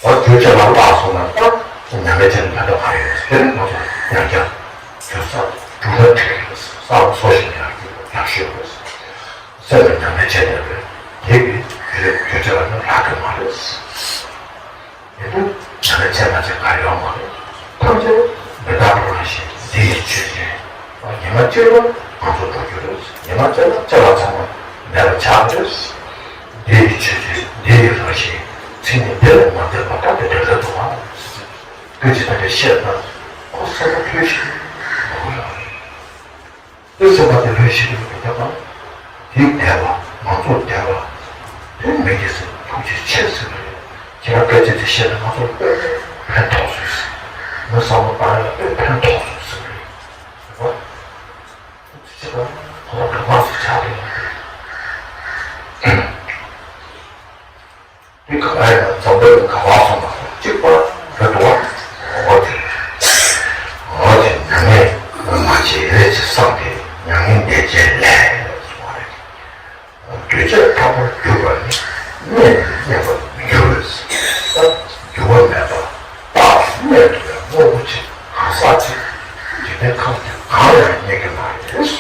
ཨོ། རྒྱུ་ཆ་ལ་བརླག་སོང་ན་ད་ཉམས་ལེན་བྱས་ནས་ཕན་ཐོགས་ག་རེ་ཡོད། དེ་ནས་ང་ཚོ་ཡང་བསྐྱར་རྒྱུ་ས་འབྲུ་ལ་ཐུག་ཡོད། ས་འཚོ་ཞིང་ཡང་རྒྱུ་ཡག་ཤོས་ཡོད། སེམས་ལ་ཉམས་ལེན་བྱས་ནས་རེད། དེ་གི་རྒྱུ་ཆ་ལ་ནི་རག་གི་མ་རེད། ཡིན་དུས་ཉམས་ལེན་བྱས་མ་བྱས་ག་རེ་ཡོང་མ་རེད། ཐམས་ཅད་མི་རྟག་པ་རང་བཞིན་འདི་ཡི་ཆོས་ཅན། ཉི་མ་གཅིག་ལ་ང་ཚོ་འགྲོ་རྒྱུ་རེད། ཉི་མ་གཅིག་ལ་ཅི་ལ་ཚང་མ་མེད་པ་ཆགས་རེད། འདི་ཡི་ཆོས་ཅན་འདི་ཡི་རང་བཞིན་མཚན་ཉིད་འདི་ལས་མ་འདས་པ་ད་དེ་འདྲ་རེད་འདུག་ཨང་། སྐད་ཆ་དེ་འདྲ་བཤད་ན་ཁོ་སེམས་པ་ལྷོད་ཤིག་མ་གོ་ཡོང་རེད། དེ་སེམས་པ་དེ་ལྷོད་ཤིག་གི་མི་ཐོབ་ན། དེ་བདེ་བ་ང་ཚོ་བདེ་བ་དེ་མི་དགེ་ཟེར་ཐུགས་རྗེ་ཆེ་ཟེར་གི་རེད། ཁྱེད་རང་སྐད་ཆ་དེ་བཤད་ན་ང་ཚོ་དཔེ་ཕན་ཐོགས་སོང་ཟེར། མི་བསམ་བློ་བཏང་ཡ་དཔེ་ཕན་ཐོགས་སོང་ཟེར་གི་རེད། རེད་པ། དེ་ཕྱི་ལ་ཁོ་རང་ག་པར་ཟེར་ཆགས་པའི་ཡོང་གི་རེད། འདི་ག་ལ་ཡང་འཛམ་བུ་གླིང་ག་པར་སོང་ན་གཅིག་པ་རེད་འདུག་བ། འོ་དེ་འོ་དེ་མྱ་ངན་མ་བྱེད་ཅེས་བསམ་སྟེ་མྱ་ངན་འདས་བྱེད་ལས་གསུངས་པ་རེད། འདུས་བྱས་ཐོག་མར་གྱུར་པ་ནི་གནས་ནས་གནས་པར་མི་འགྱུར་བས། འགྱུར་བ་མེད་པ་རྟག་ཏུ་གནས་པའི་དངོས་པོ་ཅིག་གང་ཟག་ཅིག་འཇིག་རྟེན་ཁམས་འདིར་གང་ཡང་རྙེད་ཀྱི་མ་རེད། འདུས་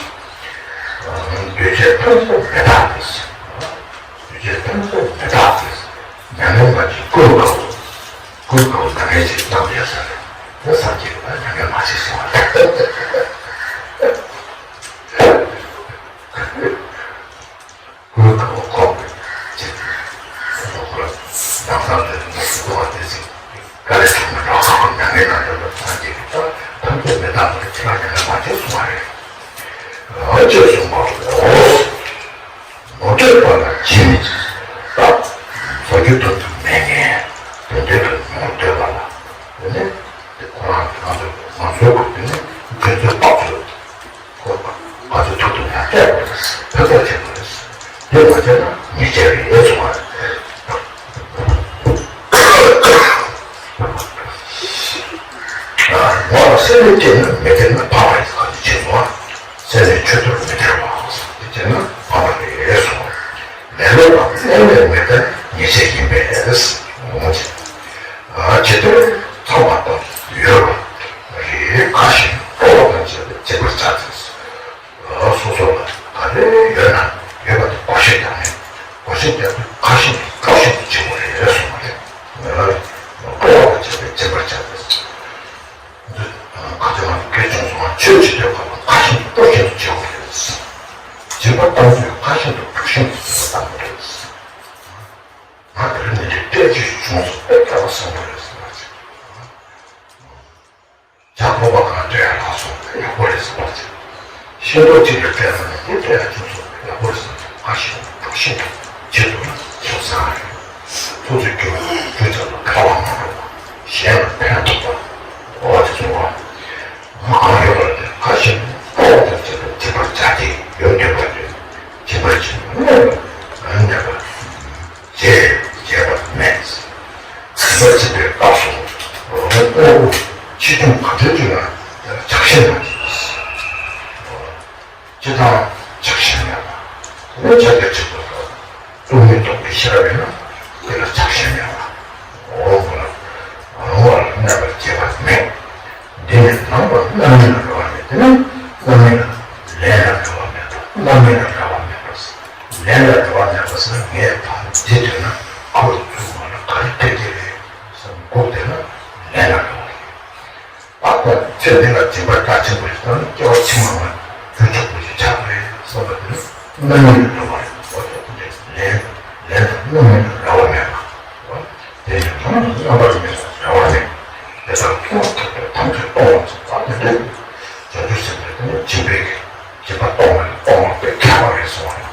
བྱས་ཐམས་ཅད་མི་རྟག་སྟེ། འདུས་བྱས་ཐམས་ཅད་མི་རྟག་སྟེ། མྱ་ངན་མ་བྱེད་ཀུན་དགའ་བོ། ཀུན་དགའ་བོ་མྱ་ངན་བྱེད་རྣམས་ཡོད་ས་རེད། དེ་སངས་རྒྱས་ཀྱིས་མྱ་ངན་མ་བྱེད་གསུངས་པ་རེད། ཀུན་དགའ་བོ་ཁོང་གིས་ཅི་ཁོ་ལ་ནང་ས་ལ་ནང་སུ་ལྟ་བ་དེ་ཚོ་དཀའ་ལས་ཆུང་མི་འགྲོ་ཁོང་མྱ་ངན་ན་འདོད་པ་སངས་རྒྱས་ཀྱི་ཐམས་ཅད་མི་རྟག་པ་ལས་ཁྱེད་རང་མྱ་ངན་མ་བྱེད་གསུངས་པ་རེད། ཨ་ཅེ་གསུངས་པ་རེད། ངོ་སྤྲོད་པ་ལ་ཇི་མི་ཇི། ད་བཟོ་རྒྱུ་དོན་དུ་མེད་ངེས། དོན་དོན་དུ་ངོ་སྤྲོད་པ་ལ་དེ་ནི་དེ་ཁོ་རང་ང་ཚོ་ང་ཚོའི་སྐབས་དེ་ནི་དོན་དོན་དཔག་ཚོད་ཁོ་ང་ཚོའི་ཐུགས་དུ་ཡང་སྤྲད་པ་རེད། ཕན་ཐོགས་ཆེན་པོ་རེད། དེ་མ་བྱས་ན་ཉེས་ཆད་རེད་གསུངས་པ་རེད། ངོ་ལ་སེམས་ནི་སྐྱེས་ན་མི་སྐྱེ་ན་ཕ་བ་ཡི་ག་ཚོད་ཆེ་སོང་བ། སེམས་ནི་ཆོས་ཐོར་མི་ཐར་བ། དེ་བྱས་ན་ཕ་བ་རེད་གསུངས་པ་རེད། ལེ་ལོ་དང་ལེ་ལོ་མེད་པའི་ཉེས་ཆད་ཡིན་པས་ངོ་ཆེ། ཇི་ལྟར་ཚང་བ་དང་ཡོད་པ་རེད། ཁ་ཞིག་སྤྲོ་བ་དང་བཅས་པའི་བྱེད་པར་བྱ་སྟེ། སོ་སོ་ལ་ག་རེ་ཡོད་ན་ཡོད་པ་དེ་བག་ཆགས་རྒྱག་ནས་བག་ཆགས་རྒྱག་དུས་ཁ་ཞིག་སྤྲོ་ཞིག་ཏུ་བྱེད་དགོས་རེད་གསུངས་པ་རེད། སྤྲོ་བ་དང་བཅས་པའི་བྱེད་པར་བྱ་སྟེ། ཁ་ཅིག་ང་ཚོ་སྐད་ཆུང་སོང་ན་ཆོས་བྱེད་དུས་སྐབས་ལ་ཁ་ཞིག་སྤྲོ་ཞིག་ཏུ་བྱེད་དགོས་རེད། སྦྱིན་པ་བཏང་དུས་ཁ་ཞིག་ཏུ་འཁྲུག་ཞིག་ཏུ་སྦྱིན་པ་བཏང་དགོས་རེད། ང་དེ་རིང་ནས་ཀྱི་སྐད་ཅིག་བྱུང་སོང་དཔེ་སྐལ་བ་བཟང་པོ་རེད་ཟེར་བ་ཅིག་ཇ་ཁོག་པ་གང་སྤྲད་ཡ་ལགས་སོ་ཡག་པོ་རེད་ཟེར་བ་ཅིག་ཤེས་རྟོགས་གཅིག་ལ་སྤྲད་ན་ནི་དེ་སྤྲད་ཡ་བྱུང་སོང་ཡག་པོ་རེད་ཟེར་བ་ཅིག་ཁ་ཞིག་འཁྲུག་ཞིག་ཏུ་བྱེད་ཐུབ་ན་སོ་སང་རེད། སོ་སོའི་རྒྱུ་རྒྱུ་ཚབ་ལ་ཁ་བ་མ་འགྲོ་བ་གཞན་ལ་ཕན་ཐོགས་པ་འོ་དེ་ཚོ་བ། ང་གང་ཡོད་པར་དེ་ཁ་ཞིག་སྤྲོ་བ་དང་བཅས་པའི་བྱེད་པར་བྱ་སྟེ་ཡོད་འདོད་པ་ཡོད། བྱེད་པར་བྱེད་པ་གནས་པ་གནས་པ། བྱས་བྱས་པ་མེད། དེ་ བྱེད་པའི་སྐབས་སུ་དངོས་པོ་ཆེ་ཆུང་ག་འདྲ་བྱུང་ན་དེ་ལ་ཆགས་ཞེན་མ་བྱེད། སྤྱི་དང་ཆགས་ཞེན་མེད་པ། དེ་ནས་ཆ་རྒྱ་ཆེན་པོ་དང་སྟོང་ཉིད་རྟོགས་པའི་ཤེས་རབ་ཡིན་ན་དེ་ལ་ཆགས་ཞེན་མེད་པ། འོ་ཁོ་ལ་རང་བ་ལ་གནས་པར་བྱེད་པ་མེད། འདི་ནི་རྣམ་པར་རྣམ་སྨིན་ལ་རེ་བ་མེད། དེ་ནི་རྣམ་སྨིན་ལ་ལས་ལ་རེ་བ་མེད་པ། རྣམ་སྨིན་ལ་རེ་བ་མེད་པ། ལས་ལ་རེ་བ་མེད་པ་ཟེར་ན་ངས་ད་འདི་འདོད་ན་ཁོ་ཚུར་མ་ལ་ག་རེ་ཕན་གྱི་རེད་བསམ་སྒུག་བསྡད་ན་ལས་ལ་རེ་བ་རེད། ཨ་ད་ཚེ་འདི་ལ་སྦྱིན་པ་རྒྱ་ཆེན་པོ་ཞིག་བཏང་ན་སྐྱེ་བ་ཕྱི་མ་ང་རྒྱུ་ཆོག་པོ་ཞིག་ཆགས་པ་རེད་བསམ་པ་དེ་ནི་རྣམ་སྨིན་ལ་རེ་བ་རེད། འོ་ད་དེ་འདྲའི་ལས་ལས་དང་རྣམ་སྨིན་ལ་རེ་བ་མེད་པ། དེ་ནི་རང་ལ་རྣམ་པར་སྨིན་པ་རེ་བ་མེད། དེ་ལྟར་མཐོང་བ་ཐོས་པས་ཐམས་ཅད་སྟོང་པར་བྱེད་པ་དེ་འདྲའི་བྱང་ཆུབ་སེམས་དཔའི་དེ་ནི་སྦྱིན་པའི་སྦྱིན་པ་གཏོང་བ་ལ་གཏོང་བ་དཔེ་ཁྱད་པར་རེད་གསུངས་པ་ལ།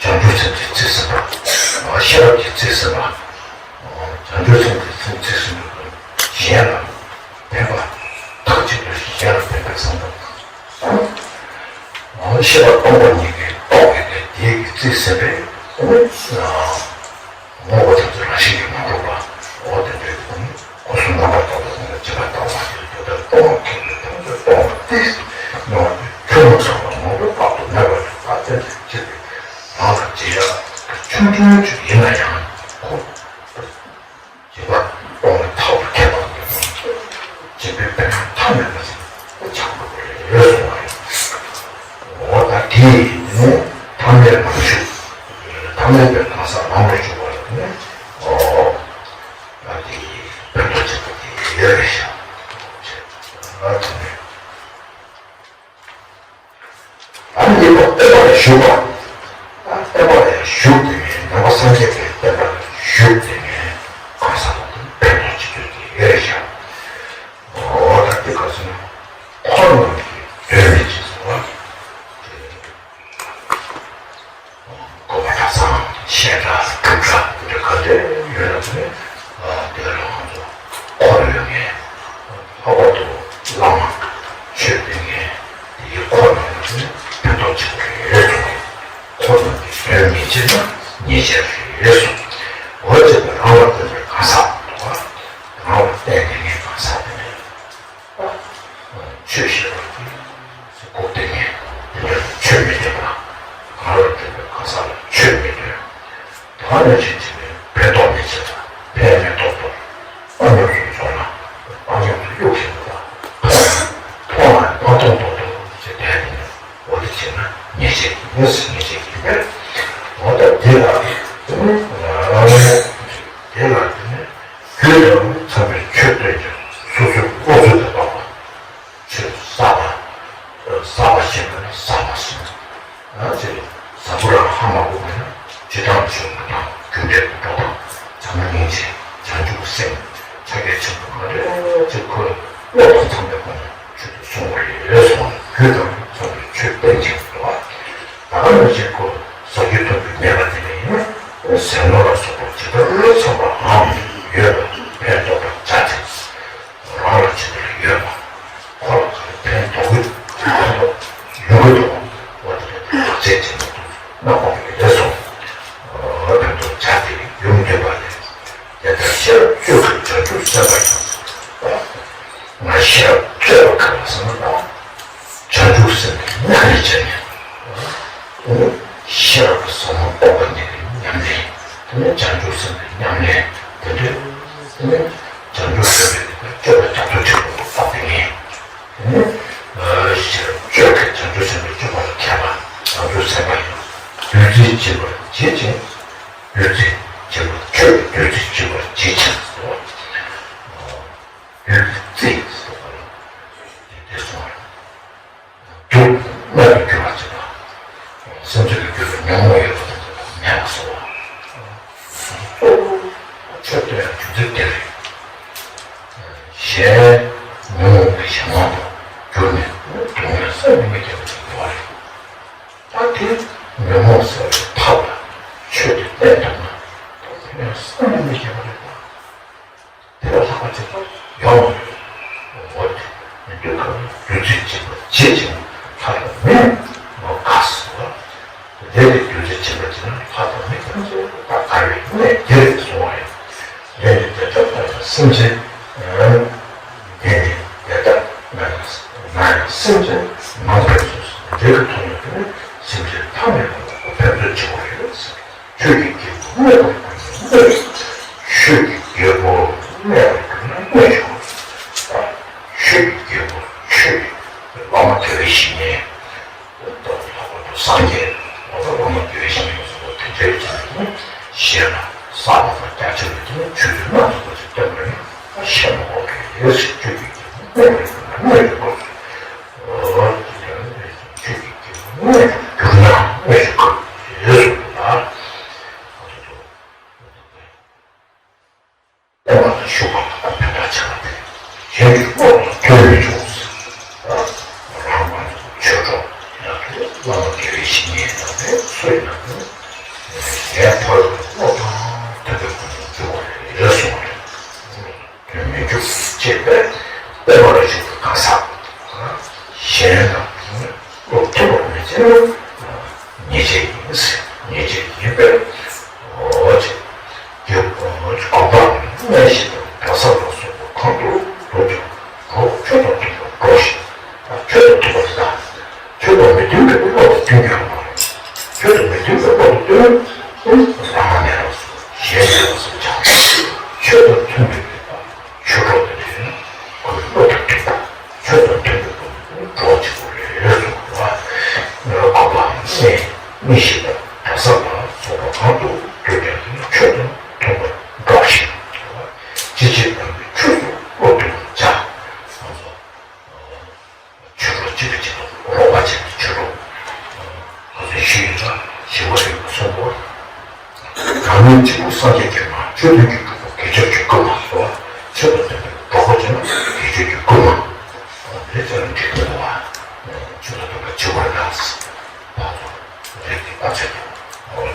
བྱང་ཆུབ་སེམས་ཀྱི་ཚིག་ཟིན་པ། ཤེས་རབ་ཀྱི་ཚིག་ཟིན་པ། བྱང་ཆུབ་སེམས་ཀྱི་ཚིག་ཚིག་ཟིན་པ་གཞན་ལ་ཕན་པ། མཐའ་གཅིག་ཏུ་གཞན་ལ་ཕན་པའི་བསམ་པ། ཤེས་པ་སྟོང་པ་ཉིད་ཀྱིས་རྟོགས་པའི་དེའི་ཚིག་ཟིན་པས། དངོས་པོ་ཐམས་ཅད་རང་བཞིན་གྱིས་མ་གྲུབ་པ། འོ་དེ་འདྲའི་སྒོ་ནས་སྐུ་གསུམ་རྣམ་པར་དག་པའི་ངང་ལ་སྦྱིན་པ་བཏང་བ་ཞིག་དེ་ལྟར་སྟོང་པ་མཁྱེན་པའི་ཐམས་ཅད་སྟོང་པ་སྟེ། མྱོང་བ་ནི་ཆུང་ངུ་ཙམ་ལ་མང་པོ་དཔག་ཏུ་མེད་པ་ཞིག་ལ་བརྟེན་ཏེ་སྐྱེས་པའི་རང་ལ་སྦྱིན་ཡག་ཆུང་ཆུང་ཅིག་ཡིན་ན་ཡང་ཁོ། སྦྱིན་པ་གཏོང་བའི་ཐབས་ལ་མཁས་པ་དང་། སྦྱིན་པའི་ཕན་ཡོན་ཐ་མལ་པ་ཞིག་ཆགས་འགྲོ་གི་རེད་གསུངས་པ་རེད། འོ་ད་དེ་ནི་ཐ་མལ་ལམ་ཞུགས། ཐ་མལ་པའི་གང་ཟག་ལམ་ལ་ཞུགས་པ་ལ་ནི། འོ་ད་དེ་ཕན་ཐོགས་ཆེན་པོ་དེ་ཡོད་རེད་ཤག་ཨ་དེ་ནི། ཨ་ནི་བསྟན་པ་ལ་ཞུགས་པ། ཨ་བསྟན་པ་ལ་ཞུགས་དེ་ནས་ནང་པ་སངས་རྒྱས་པའི་བསྟན་པ་ལ་ཞུགས་དེ་ནས་གང་ཟག་ལ་དེ་ཕན་ཐོགས་ཆེ་ཤོས་དེ་ཡོད་རེད་ཤག་འོ་ད་དེ་ག་ཟེར་ན་འཁོར་རྣམས་ཀྱི་དོན་མི་བྱེད་ཟེར་བ། གོ་བ་གྲྭ་ཚང་བཤད་གྲྭ་སྒྲུབ་གྲྭ་འདི་ག་འདྲ་ཡོད་ན་དེ་ནས་དེ་ལ་ང་ཚོ་འཁོར་ཡོད་ངེས། ལྷག་པར་དུ་བླ་མ་ཆོས་སྟོན་མཁན་དེའི་འཁོར་ནང་ལ་ཕན་ཐོགས་ཆེན་པོ་རེད་གསུངས། འཁོར་ནང་གི་དོན་མི་བྱེད་ན་ཉེས་ཆད་རེད་གསུངས། འོ་བྱས་ན་རང་ལ་བརྟེན་པའི་གང་ཟག་དང་། རང་ལ་བརྟེན་ནས་ངའི་གང་ཟག་དེ་འདྲ། ཆོས་བཤད་པ་དེ་སྒོ་གཏད་མཁན་དེ་འདྲ་ཆོས་མི་སྟོན་པ། གང་ལ་བརྟེན་པའི་གང་ཟག་ལ་ཆོས་མི་སྟོན། ད་ནས་ཕྱིན་ཆད་ཕན་ཐོགས་མི་བྱེད་པ། ཕན་མེད་ཏོག་ཏོ། བཏང་སྙོམས་སུ་འཇོག་ན་བཏང་སྙོམས་སུ་གཡུག་བཞིན་པ། མཐོང་བ་མ་མཐོང་ཏོག་ཏོ་ཞེས་བསྡད་དེ་ནས་འོ་དེ་བྱས་ན་ཉེས་བྱས་ཉེས་སུ་ཉེས་བྱས་ཀྱི་པས། འོ་ད་དེ་ལ་དེ་ནི་དེ་ལ་དེ་ནི་རྒྱུད་དང་མཚུངས་པའི་ཆོས་སྟོན་ཀྱང་སོ་སོའི་བློ་ཚོད་དུ་འབབ་པ། ཆོས་བསགས་པ། བསགས་པ་ཞིག་ན་བསགས་པ་ཞིག་ཨ་ཅེ་ཟ་འཕྲུག་རང་ཧ་མ་གོ་བ་ན་ཇི་ལྟར་ཆོས་མ་དང་རྒྱུ་འབྲས་ཀྱི་འགྲོ་སྟངས་ཚང་མ་སྙིང་རྗེ་བྱང་ཆུབ་སེམས་ཕྱག་རྒྱ་ཆེན་པོ་མ་རེད་ཅེས་ཁོས་བློ་དང་འཚམས་པའི་སྒོ་ནས་ཆོས་དེ་གསུངས་པ་རེད་གསུངས་ནས་རྒྱུད་དང་མཚུངས་པའི་ཆོས་བསྟན་ཅིང་འདུག་ད་ག་ནང་བཞིན་ཁོ་ཟ་རྒྱུ་འཐུང་རྒྱུ་མེད་པ་དེ་ལས་ཡིན་ན་ཟས་ནོར་ལ་སོགས་པ་ཇི་ལྟར་ཚང་བའམ་ཡོད་པ་ཕན་འདོགས་པར་བྱ་སྟེ། རང་ལ་ཇི་ལྟར་ཡོད་པ། ཁོ་ལ་ག་རེ་ཕན་ཐོགས་ཀྱི་ཡོད་པ་ཡོང་གི་འདུག་འོ་དེ་འདྲ་བརྟག་དཔྱད་བྱེད་མི་ཐུབ་ན་ཁོང་གིས་རེ་སོང་། འོ་ཕན་ཐོགས་བྱ་སྟེ་ཡོང་འདོད་པ་ལས། དེ་ལྟར་ཤེས་རབ་སྤྱོད་ཀྱི་བྱང་ཆུབ་སེམས་དཔའ་ཡང་། ང་ཤེས་རབ་སྤྱོད་པ་ག་ལ་ཟེར་ན་དང་། བྱང་ཆུབ་སེམས་ཀྱི་མཉམ་ལས་བྱས་ནས། དེ་ནི་ཤེས་རབ་ཀྱི་ཟབ་མོ་རྟོགས་པ་ཉིད་ཀྱི་ཉམས་ལེན། དེ་ནི་བྱང་ཆུབ་སེམས་ཀྱི་ཉམས་ལེན། དེ་འདྲའི་དེ་ནི་བྱང་ཆུབ་སེམས་དཔའི་སྤྱོད་པ་རྒྱ་མཚོ་ཆེན་པོ་རྟོགས་པའི་ཉིད། དེ་ནི་ཤེས་རབ་སྤྱོད་ཀྱི་བྱང་ཆུབ་སེམས་དཔའི་སྤྱོད་པ་ལ་མཁས་པ་བྱང་ཆུབ་སེམས་དཔའ་ཡང་། བདུད་རྩི་འཇིག་པར་བྱེད་ཅིང་། བདུད་རྩི་འཇིག་པར་ཆོས་ཀྱི་བདུད་རྩི་འཇིག་པར་བྱེད་ཅིང་། བདུད་རྩི་ཟེར་བ་ལ་དེ་སོང་བ། སྡུག་བསྔལ་དུ་འགྱུར་བར་བྱེད་པ། སེམས་ཅན་གྱི་རྒྱུད་དུ་ཉོན་མོངས་ཡོད་པ་དང་མེད་པ་སོགས་པ། གཙོ་བོ་ཆོས་སྟོན་ཡང་རྒྱུ་མཚན་དེ་རེད། གཞན་ཉོན་མོངས་པའི་གཞན་དབང་དུ་གྱུར་ནས་སྡུག་བསྔལ་བསམ་གྱིས་མི་ཁྱབ་པ་ཞིག་ཡོད་རེད། ད་དེ་ཉོན་མོངས་སེལ་བའི་ཐབས་ལ་ཆོས་དེ་བསྟེན་ཐུབ་ན་སྡུག་བསྔལ་བསམ་གྱིས་མི་ཁྱབ་པ་རེད་ད། དེ་ལས་ལྷག་པ་ཅིག་ཡོང་བ་རེད། འོ་དེ་མི་འདོད་ཁམས་བདུད་རྩིས་འཇིག་པར་བྱེད་ཅིང་ལྷ་དང་མིའི་ངོ་དགའ་སོ། དེ་ལས་བདུད་རྩིས་འཇིག་པར་བྱེད་ན་ལྷ་དང་མི་ཐམས་ཅད་ད་དགའ་བའི་གནས་དེ་རེད་གསུང་བ་རེད། དེ་ལས་དེ་ལྟར་ལྷ་དང་ སེམས་ཅན་འདི་ནི་དེ་ལྟར་ན་ཡང་སེམས་ཅན་མང་པོས་སོ་སོ་འབྲས་བུ་ཐོབ་ནས་དེ་ནི་སེམས་ཅན་ཐ་མལ་པ་ལ་ཕན་ཐོགས་ཆེ་བ་ཡོད། ཆོས་ཀྱི་རྒྱལ་པོ་སྨད་པར་གྱུར་ན་སྨད་ཆོག་ཆོས་ཀྱི་རྒྱལ་པོ་སྨད་པར་གྱུར་ན་སྨད་ཆོག་ཆོས་ཀྱི་རྒྱལ་པོ་ཆོས་ཀྱི་བླ་མ་དགེ་བའི་བཤེས་གཉེན། ལྷག་པར་དུ་སངས་རྒྱས་ལྷག་པར་དུ་བླ་མ་དགེ་བའི་བཤེས་གཉེན་སོགས་དེ་འདྲའི་ཆ་ནས་ནི་གཞན་ལ་བསགས་པ་དང་རྒྱ་ཆེ་བའི་དེ་ནི་ཆོས་སྡུད་སྣ་ཚོགས་པ་ཅིག་བསྟན་པ་ཡིན་ན་ཤེས་མ་དགོས་པའི་ཡོད་ཟེར། ཆོས་ཀྱི་རྒྱལ་པོ་སྨད་པར་གྱུར་ན་སྨད་ཆོག་ཆོས་ཀྱི་རྒྱལ་པོ་སྨད་པར་གྱུར་ན་སྨད་ཆོག་གོ་ཟེར་གསུངས་པ་ལ། ཨེ་མ་ལ་ཞུགས་པ་ལ་ཕན་པ་བྱ་བ་དེ་གཞན་གྱི་བློ་ལ་ཐོས་མི་ཆོག་ཟེར། རང་ང་ཚོ་ཆོས་གྲོགས་ཡང་དེ་བླ་མ་དགེ་བའི་བཤེས་གཉེན་ཡང་དེ་སུ་ཡིན་ན་དེ་ངས་ཕ་ཡུལ་དུ་བློ་དང་མཐུན་པའི་ཀུན་སློང་བྱུང་བ་རེད་གསུངས་པ་རེད། དོན་མི་འཇུག་ཅེས་པས་པདྨ་ལ་བཞུགས་པའི་གང་ཟག་གཞན་དང་བློ་མཐུན་པར་མི་བྱེད་ན་ཉེས་བྱས་ཡིན་ཟེར། ཉེས་བྱས་ཡིན་པས་འོ་ཅེས། རྒྱུ་གོམས་པ་སྨྲས་ཤིང་དགྲ་བཟའ་ལ་སོགས་པ་གང་དུ་འགྲོ་ཀྱང་འགྲོ་ཆོས་དང་མཐུན་པར་འགྲོ་ཞིང་། ཆོས་དང་མཐུན་པར་ལྟ། ཆོས་དང་མི་མཐུན་པའི་བློ་དང་མཐུན་གྱི་རང་དབང་ཡིན། ཆོས་དང་མི་མཐུན་པའི་བློ་དང་མཐུན་ན་བླ་མ་མེད་པ་སོགས་གཞན་མེད་པ་སོགས་ཀྱང་། ཆོས་དང་མཐུན་པའི་ཆོས་གྲོགས་དེ་ཡིན་ན་ཁོའི་བློ་དང་མཐུན་པ། ཆོས་དང་མཐུན་པའི་བློ་དེ་གྲོགས་གཅིག་པུ་རེད་གསུངས་པ། གོམས་པ་སྨྲས་ཤིང་དགྲ་བཟའ་ལ་སོགས་པ་གང་དུ་འགྲོ་ཀྱང་དེ་ནི་ཆོས་དང་མཐུན་པར་འགྲོགས་ཤིང་། ཅི་བྱེད་དམ་པའི་ཆོས་སུ་བློ་མཐུན་པར་བྱ། ང་ཚོ་ཆོས་གྲོགས་གཅིག་གིས་གཅིག་ལ་རོགས་པ་བྱེད་པའི་ཆོས་གྲོགས། ང་ཚོའི་ཞུ་ཡིག་ལ་ཞི་བ་ལྷུན་གྱིས་གསུངས་པ། གང་ཉིད་གཅིག་པུ་སངས་རྒྱས་ཀྱི་ངང་། ཆོས་མཐུན་གྱི་གྲོགས་པོ་དགེ་སྦྱོར་གྱི་རྐུན་མ་སོགས། ཆོས་དང་མཐུན་པའི་གྲོགས་པོ་བྱས་ན་དགེ་སྦྱོར་གྱི་རྐུན་མ། དེ་ཚོ་ལ་འགྲིག་འདུག་བ། ཆོས་དང་མཐུན་པ་བྱེད་དགོས་ན། ཕར་ཚུར་རིགས་ཀྱི་ལྟ་ཚུལ་གྱི་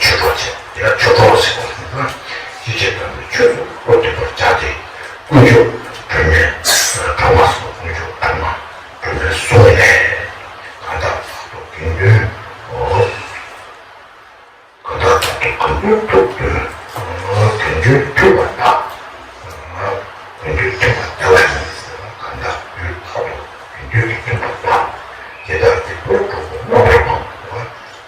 ཆོས་གྲོགས་བྱས། དེ་ལ་ཆོས་གྲོགས་ཟེར་བ་ཡིན་ན། ཅི་བྱེད་དམ་པའི་ཆོས་སུ་བློ་མཐུན་པར་བྱ་སྟེ། དཀོན་མཆོག་སྒྲོལ་མའི་སྒྲོལ་མ་སོགས། དཀོན་མཆོག་སྒྲོལ་མ་སྒྲོལ་མའི་གསུང་ལས། གང་དག་རྟག་ཏུ་དགེ་འདུན། གང་དག་རྟག་ཏུ་དགེ་འདུན་ཐུགས་འདུན། དགེ་འདུན་མཐུན་པར་བལྟ། དགེ་འདུན་མཐུན་པར་བལྟ་བ་ཡིན། གང་དག་དུས་རྟག་ཏུ་དགེ་འདུན་གྱི་མཐུན་པར་བལྟ། དེ་དག་སྡིག་པའི་གྲོགས་པོ་རྣམ་པར་སྤངས།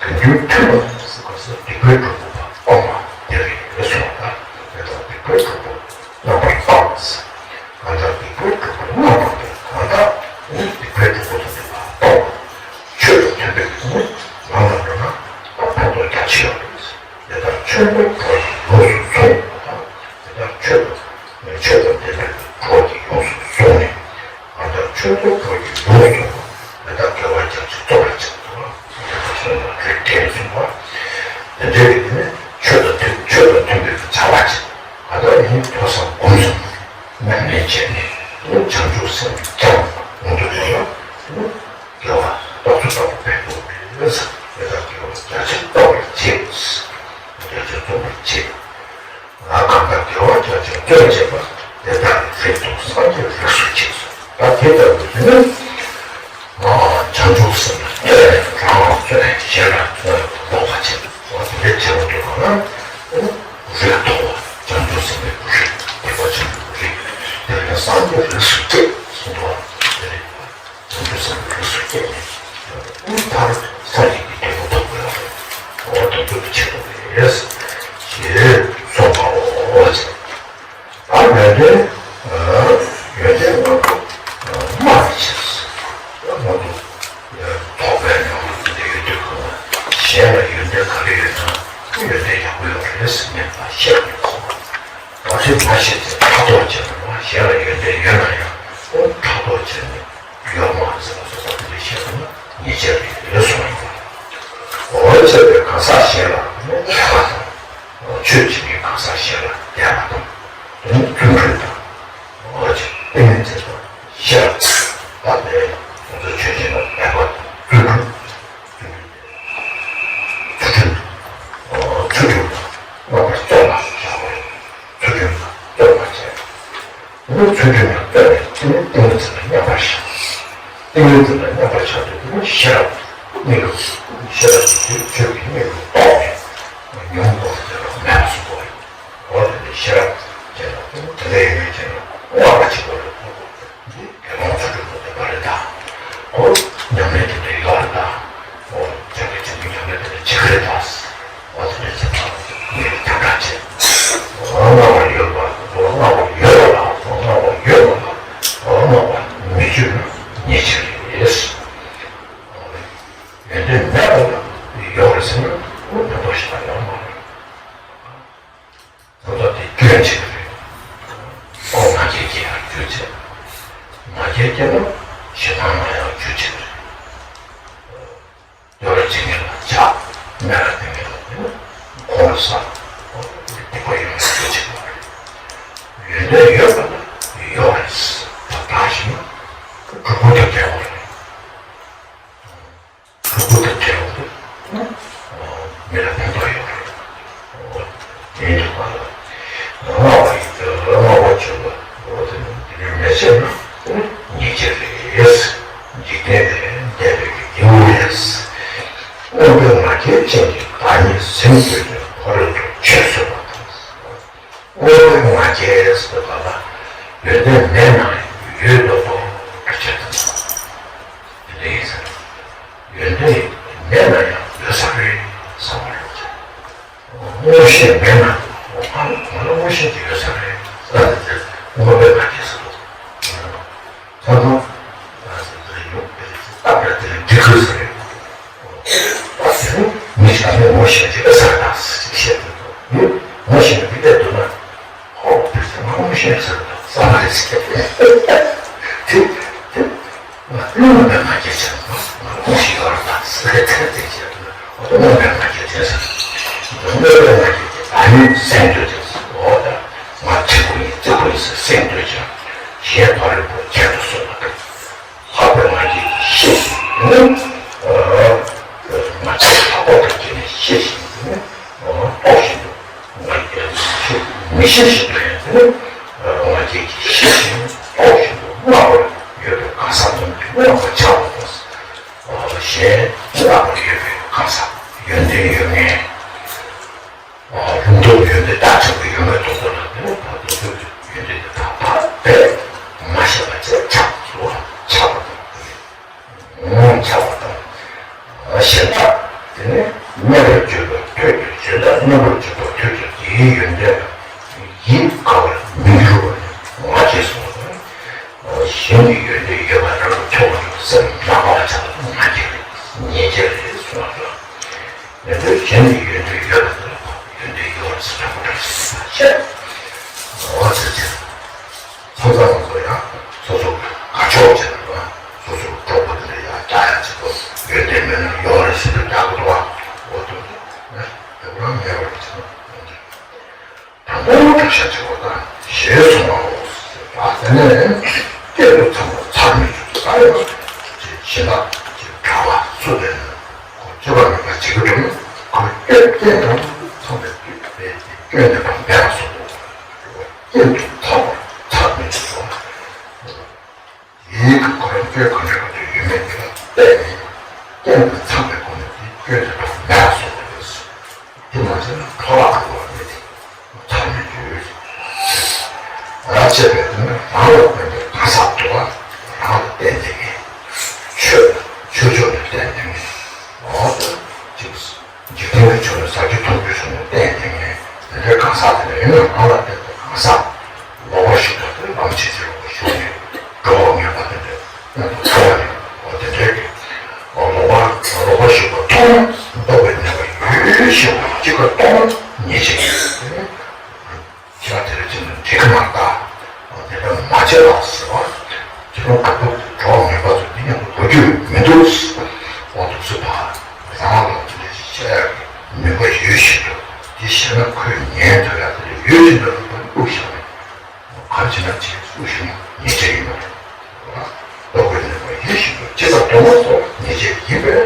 དགེ་འདུན་མཐུན་པར་བལྟ་ཟེར་སྐབས་སུ་སྡིག་པའི་གྲོགས་པོ་སྤངས་པ་དེ་རེད་གསུངས་པ། དེ་དག་སྡིག་པའི་གྲོགས་པོ་རྣམ་པར་སྤངས། གང་དག་སྡིག་པའི་གྲོགས་པོ་རྣམ་པར་སྤངས། གང་དག་ནི་སྡིག་པའི་གྲོགས་པོ་དང་ལྡན་པ་སྤངས་པ། ཆོས་དང་མཐུན་པའི་ནི་ལམ་ལ་འགྲོ་ན་ཕན་ཐོགས་རྒྱ་ཆེ་བ་རེད། དེ་ལྟར་ཆོས་འདོད་གྲོགས་ཀྱིས་ཡོངས་སུ་བཟུང་བ་དང་། དེ་ལྟར་ཆོས་དང་ཆོས་དང་ལྡན་པའི་གྲོགས་ཀྱིས་ཡོངས་སུ་བཟུང་ནས། གང་ལྟར་ཆོས་འདོད་གྲོགས་ཀྱིས་ཡོངས་སུ་བཟུང་བ། དེ་དག་དགེ་བ་རྒྱ་ཆེར་རྩོམ་པར་བྱེད་དོ། དེ་ལྟར་གསུངས་པ་རེད་དྲན་གསུངས་པ། དེ་འདྲའི་རིགས་ནི་ཆོས་དང་མཐུན་ཆོས་དང་མཐུན་པའི་བྱ་བ་བྱེད། གང་ལྟར་ཡིན་ཐོས་བསམ་སྒོམ་གསུམ་ཉམས་ལེན་བྱས་ནས་བྱང་ཆུབ་སེམས་ཀྱང་མྱུར་དུ་ཐོབ་ན། དགེ་བ་རྟག་ཏུ་རྟག་ཏུ་འཕེལ་འགྲོ་བས། དེ་དག་དགེ་བ་རྒྱ་ཆེར་རྩོམ་པར་བྱེད། རྒྱ་ཆེར་རྩོམ་པར་བྱེད། ང་གང་དག་དགེ་བ་རྒྱ་ཆེར་རྩོམ་བྱེད་པ། དེ་དག་ནི་རིགས་མཐོང་སངས་རྒྱས་རིགས་སུ་སྐྱེས་སོ། ད་དེ་ལྟ་བུ་དེ་ནི་ང་བྱང་ཆུབ་སེམས་ལ་བརྩོན་ནས་རང་ལ་བརྩོན་ནས་གཞན་ལ་བརྩོན་ནས་ལོག་པར་བྱེད་པ་དེ་འདྲའི་བྱེད་པ་འདུག་ག་ན། རིགས་མཐོང་བ་བྱང་ཆུབ་སེམས་དཔའི་རིགས། ཐེག་པ་ཆེན་པོའི་རིགས། དེ་ནི་སངས་རྒྱས་རིགས་སུ་སྐྱེས་གསུངས་པ་དེ་རེད། བྱང་ཆུབ་སེམས་དཔའི་རིགས་སུ་སྐྱེས་ནས་མཐར་སངས་རྒྱས་ཀྱི་དོན་ལ་ཐོབ་དགོས་པ་རེད། འོ་དེ་ཚོ་གི་ཆེད་དུ་རེད་ཞེས་གསུངས་པའོ། ད་ཡོན་ཏན། ཡོན་ཏན་ལྔ་པོ་སྨྲ་བའི་ཕྱིར། ང་ཚོ་ཐོག་པའི་ནང་དུ་ཡོད་དུས་གང་ལ་གཞན་ལ་ཡོན་ཏན་ག་རེ་ཡོད་ན་ཡོན་ཏན་ཡག་པོ་ཡོད་རེད་ཟེར་ནས་ང་བཤད་དགོས་སོ། ང་ཚོས་མ་བཤད་ཚེ་ཕྲག་དོག་བྱས་ནས་གཞན་ལ་ཡོན་ཏན་ཡོད་ན་ཡང་ཕྲག་དོག་བྱས་ནས་ཡོད་མ་རེད་ཟེར་བ་སོ་སོ་དེ་འདྲ་བཤད་ཐུབ་ན་ཉེས་ཆད་རེད་ཟེར་གསུངས་ཡོད་པ། འོ་བྱས་པའི་གང་ཟག་གཞན་ལ་དད་པ་དང་། ཆོས་བྱེད་མཁན་གང་ཟག་གཞན་ལ་དད་པ་དང་། དེ་ནི་བརྩོན་འགྲུས་དང་། འོ་བྱས་ཏིང་ངེ་འཛིན་དང་ཤེས་རབ། ད་དེ་ང་ཚོ་ཆོས་བྱེད་ན་དད་པ་དང་བརྩོན་འགྲུས། བརྩོན་འགྲུས། ཚུལ་ཁྲིམས། ཚུལ་ཁྲིམས་དང་རྣམ་པར་རྟོག་པ་བྱ་བ་ཡིན། ཚུལ་ཁྲིམས་དང་རྟོག་པ་བྱས། ནི་ཚུལ་ཁྲིམས་ལ་ལྟོས་ནས་ཏིང་ངེ་འཛིན་ལ་མཉམ་པར་བཞག་ཏིང་ངེ་འཛིན་ལ་མཉམ་པར་བཞག་སྟེ་དེ་ནི་ཤེས་རབ། མིག་ལ་ཤེས་རབ་ཀྱི་ཆོས་ཀྱི་མིག་ལ་རྟོགས་ནས་ཉོན་མོངས་པ་དེ་ལ་མེད་པ་བཟོ་དགོས། འོ་དེ་ནི་ཤེས་རབ་ཅན་ལ་དེ་ནི་དེ་ལས་ཡོད་མེད་ཅན་ལ་ ཡོན་ཆེ་རེད། ཨོ་ང་རྒྱལ་སྐྱེ་ཡང་རྒྱུ་ཆེ། ང་རྒྱལ་སྐྱེ་ན་ཞེ་སྡང་ན་ཡང་རྒྱུ་ཆེ་རེད། འདོད་པ་ཅན་གྱི་ལ་ཆགས། མེད་པ་ཅན་གྱི་ལ་དེ་ནི་ཁོང་ལ་ས་སྡིག་པ་ཡོང་བའི་རྒྱུ་ཆེ་བ་རེད། ཡོན་ཏན་ཡོད་པ་ལ་ཡོད་རེད། ད་བདག་གཞན་གྲོགས་པོ་དང་འབྲེལ་བ་རེད། གྲོགས་པོ་དང་འབྲེལ་བ་དེ་མི་ལ་ཕན་ཐོགས་ཡོད་རེད། དེ་ཡིན་དུས་ང་ལ་བསྔགས་པ་ཡིན་ཏེ་བསྔགས་པ་བྱེད་པ་འོ་དེ་ནི་དེ་ནི་མི་ཚེ་ན་ཉེས་ཆད་རེད། འཇིག་རྟེན་ལས་འདས་པའི་སྐྱེས་བུ་རེད། མངོན་པའི་ང་རྒྱལ་ཅན་གྱི་བདག་ཉིད་སེམས་བསྐྱེད་ཀྱི་ཕ་རོལ་ཏུ་ཕྱིན་ཟེར་བ་དང་། མངོན་པའི་ང་རྒྱལ་ཟེར་བ་ལ་ཡོན་ཏན་མེད་ན་ཡོད་མདོག་མདོག་གི་ཆེད་དུ། དེ་འདྲ་ཡིན་ཙང་ཡོན་ཏན་མེད་ན་ཡང་ཡོད་ས་རེད་བསམ་པ་རེད། མངོན་ཤེས་མེད་ན་ང་ང་ལ་མངོན་ཤེས་ཀྱི་ཡོད་ས་རེད་ཟེར་ཏེ་མངོན་པའི་ང་རྒྱལ་ཟེར་དུས། ད་དུང་ད་ཟེར་ཡོད་པའི་སྟབས་ར་དེ་ལ་འགྲིག་གི་ཟེར། ཨ་དེ་ནི་མི་ཞིག་ལ་ངོ་ཤེས་ཀྱི་ཨ་ས་དང་ཟེར་བཤད་དུས་ངོ་ཤེས་པ་འདི་ལྟར་འདུག་ན། ཧོ་དེ་ཚོ་ང་ངོ་ཤེས་ཟེར་དང་བསམ་པ་རེད་ཟེར། དེ་དེ་ང་བླུན་པའི་ང་རྒྱལ་ཆེ་ང་ངོ་ཤེས་ཡོད་རེད་དང་ཟེར་དེ་དེ་བཤད་དུས་ཨོ་དེ་བླུན་པའི་ང་རྒྱལ་ཆེ་ཟེར། བླུན་པའི་ང་རྒྱལ་ཆེ་ཨ་ནི་སེམས་འདོད་ཆེ་ཟེར། ཨོ་ད་ང་ཚིག་པོ་ཡིན་ཚིག་པོ་ཡིན་ཟེར་སེམས་འདོད་ཆེ་གཞན་ཕ་རོལ་པོ་ཁྱད་དུ་གསོད་པ་དང་། ལྷག་པའི་ང་རྒྱལ་གྱིས་ཤེས་ཤིང་ནི། ང་ཚོས་ལྷག་པ་དང་བཅས་ནས་ཤེས་ཤིང་ནི། རྟོགས་བཞིན་དུ། ང་རྒྱལ་གྱིས་མི་ཤེས་བཞིན་དུ་ཡང་ནི། ང་རྒྱལ་གྱིས་ཤེས་ཤིང་རྟོགས་བཞིན་དུ་སྨྲ་བར་ཡོད་པའི་གང་ཟག་རྣམས་ཀྱིས་བསྔགས་པར་བྱ་བ་དང་། གཞན་བསྔགས་པར་ཡོད་པའི་གང་ཟག་ཡོན་ཏན་ཡོད་མཁན། ལུང་རྟོགས་ཡོན་ཏན་བདག་ཆགས་པའི་ཡོད་མེད་རྟོགས་པ་ལ་དེ་ནི་བར་དོ་ཐོས་པའི་ཡོན་ཏན་དེ་དག་ཕར་དེ་མ་ཤེས་པ་བཅས་ཆགས་སོ། ཆགས་པ་དང་། ཆགས་པ་དང་། གཞན་དག་དེ་ནི་མཉམ་པར་སྤྱོད་པ་ཐོས་ཀྱང་གཞན་དག་མཉམ་པར་སྤྱོད་པ་ཐོས་ཀྱང་དེའི་ཡོན་ཏན་ལ་ཡིད་དགའ་བར་མི་འགྱུར་བ་ནི་ང་རྒྱལ་སོ། གཞན་གྱི་ཡོན་ཏན་ཡོད་པ་རང་ལ་ཐོས་པ་དང་སེམས་མ་དགའ་བར་བྱ་བ་ང་རྒྱལ་རེད། ཉེས་ཆད་རེད་གསུངས་པ་དང་། ཡོན་ཏན་གཞན་གྱི་ཡོན་ཏན་ཡོད་པ་དེ་ལ་ཡོན་ཏན་ཡོད་པར་སོ་སོ་ཁོ་ཐག་ཤེས་པ་བྱས། འོ་ཙི་ཙི། ཚང་ཚང་ཚོ་ཡང་སོ་སོ་དགའ་ཕྱོགས་བྱས་ན་སོ་སོ་གྲོགས་པོ་དེ་འདྲ་ཡང་རྒྱག་ཡ་ཅིག་གོ་ཡོན་ཏན་མེད་ན་ཡོད་རེད་ཟེར་དུས་རྒྱག་གི་འདུག་བ། འོ་དེ་འདྲ་ཡང་དེ་རང་མེད་པར་བྱས་ན། དང་པོ་བསྒྲུབ་བྱ་བྱེད་པ་དང་ཞེས་གསུངས་པའོ། ད་དེ་ནས་གཏན་དུ་ཚང་བར་ཚར་མི་འཇུག་ད་ཡང་ཞེ་ན་གྲགས་པ་སུ་ལས་ནི་ཁོ་སྤྱོད་པ་མེད་པ་བྱེད་ཀྱི་འགྲོ་ན་ཁོ་སྐྱོན་གཏན་དུ་ཚང་བའི་དུས་པའི་སྐྱོན་ནི་བ་མེད་པ་སོགས་སོ། གཏན་དུ་ཚང་བར་ཚར་མི་འཇུག་པ། ཡིད་ཀྱི་ཁོ་རང་སྐྱོན་གང་འདྲ་གང་འདྲ་ཡོད་མེད་དེ་ལ་བལྟས་ནས་གཏན་དུ་ཚང་བའི་སྒོ་ནས་དེ་སྐྱོན་དེ་དག་མེད་པ་སོགས་པ་རེད། དེ་མ་བྱས་ན་འཕྲོ་བརླག་གི་ལོག་ནི་དེ་ཚར་མི་འཇུག་རང་བྱས་པའི་དོན་ནི་རང་ལ་བརྟེན་པའི་གང་ཟག་ཏུ་བ་རང་ལ་བརྟེན་ཏེ་ངེས། ཆོས་ཆོས་ཕྱོགས་ནས་བརྟེན་ཏེ་ངེས། འོ་ཅིག་འཇིག་རྟེན་གྱི་ཆོས་ནི་ཟབ་ཀྱི་མཐོང་རྒྱུ་ཆོས་ནི་བརྟེན་ཏེ་ངེས། དེ་འདྲའི་གང་ཟག་དེ་ལ་ཡིན་ན་རང་ལ་བརྟེན་པའི་གང་ཟག་ལོག་པར་ཞུགས་པ་དེ་ལམ་ཆེས་ཆེ་རུ་ཞུགས་ནས་འགྲོ་བ་ངན་པ་དེ་འདྲའི་སྟེང་དུ་འཚོ་བ་ནི་འོ་དེ་འདྲའི་གི་འོ་ལོག་པ་ལོག་པར་ཞུགས་པ་མཐོང་ན་ལྡོག་པའི་ནུས་པ་ཡོད་ཞེ་ན་གཅིག་ག་གཏོང་ན་ཉེས་ཆད་ཡོད། ཁྱེད་རང་དེ་རིང་ཅི་ནས་འགྲིག་གི་མ་རེད་ད། དེ་འདྲ་མ་བྱེད་ལ་ཟེར་བ། དེ་རུང་ག་པར་གྲོགས་ངན་པ་ཚོ་འདི་མཉམ་དུ་འགྲོ་རྒྱུ་མི་འདུག་འོ་འདུག་སེ་བ། རང་ལ་དེ་འདྲ་ཞིག་བཤད་ཡག་གི་ནུས་པ་ཡོད་བཞིན་དུ་འདི་བཤད་ན་ཁོས་ཉན་ཐུབ་ཡག་དེ་འདྲ་ཡོད་བཞིན་དུ་རུང་བླུགས་བཞག་ནས། ག་རེ་བྱེད་ན་བྱེད་བླུགས་བཞག་ན་ཉེས་ཆད་ཡིན་པ་རེད། ལྡོག་པའི་ནུས་པ་ཡོད་བཞིན་དུ་ཅི་ལྟར་གཏོང་བ་སོགས་ཉེས་ཆད་ཡིན་པས།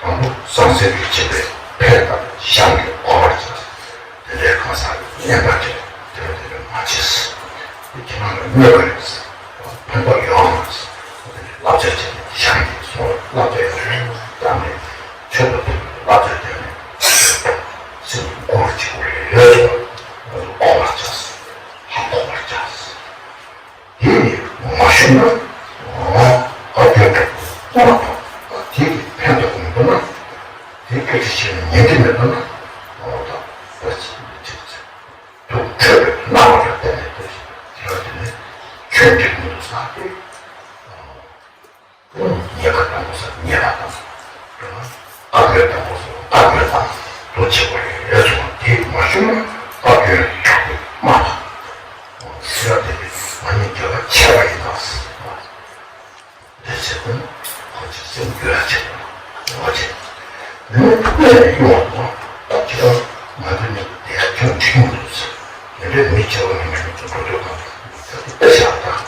དང་པོ་གསང་སེམས་ཀྱི་བྱེད་པས་ཕན་དང་གཞན་གྱི་གོ་བར་བྱ། དེ་འདྲའི་གང་ཟག་གིས་བསྙེན་པར་བྱས་དེ་འདྲ་དེ་འདྲ་མ་བྱེད། དེ་ཁྱེད་རང་ལ་གནོད་པ་རེད། ཕན་ཐོགས་ཡོད་མ་རེད། དེ་འདྲའི་བསླབ་བྱ་བྱས་ནས་གཞན་གྱིས་སོང་བསླབ་བྱ་ཡང་རེད་ཀྱང་ནས་ཆོས་དང་མཐུན་པའི་བསླབ་བྱ་བྱས་ནས་སེམས་མགུ་རུ་བྱེད་དགོས་རེད། གོ་བར་བྱ། ཧ་གོ་བར་བྱ། དེ་ནི་མ་ཞུགས་ན། བཀའ་བཀྱོན་དྲག་པོ་མ་གཏོང་། དེ་གི་ཕན་ཐོགས་མི་འདུག་ན། དེ་སྐད་ཆ་བཤད་ན་ཉན་གྱི་མི་འདུག་ན། འོ་ད་ད་ཅི་ཅི་ཅི། དུག་འཕྲོད་པའི་རྣམ་པ་ལ་བརྟེན་ནས་ལྟོས་ཤིག་དེ་ལ་དེ་ནི་ཁྱོད་འགྲིག་མི་འདུག་ཟེར་ཏེ། ཉེས་པ་དང་པོ་ཟེར་ཉེས་པ་དང་། བཀའ་བཀྱོན་དང་པོ་ཟེར་བཀའ་བཀྱོན་དང་དུ་བྱེད་པ་རེད་གསུངས། དེ་མ་ཞུགས་ན་བཀའ་བཀྱོན་དྲག་པོས་མ་དང་ ཡོང་བ་དང་། ད་ཁྱེད་རང་ང་ཚོ་གཉིས་དེ་ཡར་ཁྱོད་ཁྲིད་མི་འདུག་ཟེར། དེ་འདྲའི་མི་ཆེ་བ་ནི་མི་ནི་ཚོ་འགྲོ་འགྲོ་གང་དུ་དཔེ་བཞག་དང་།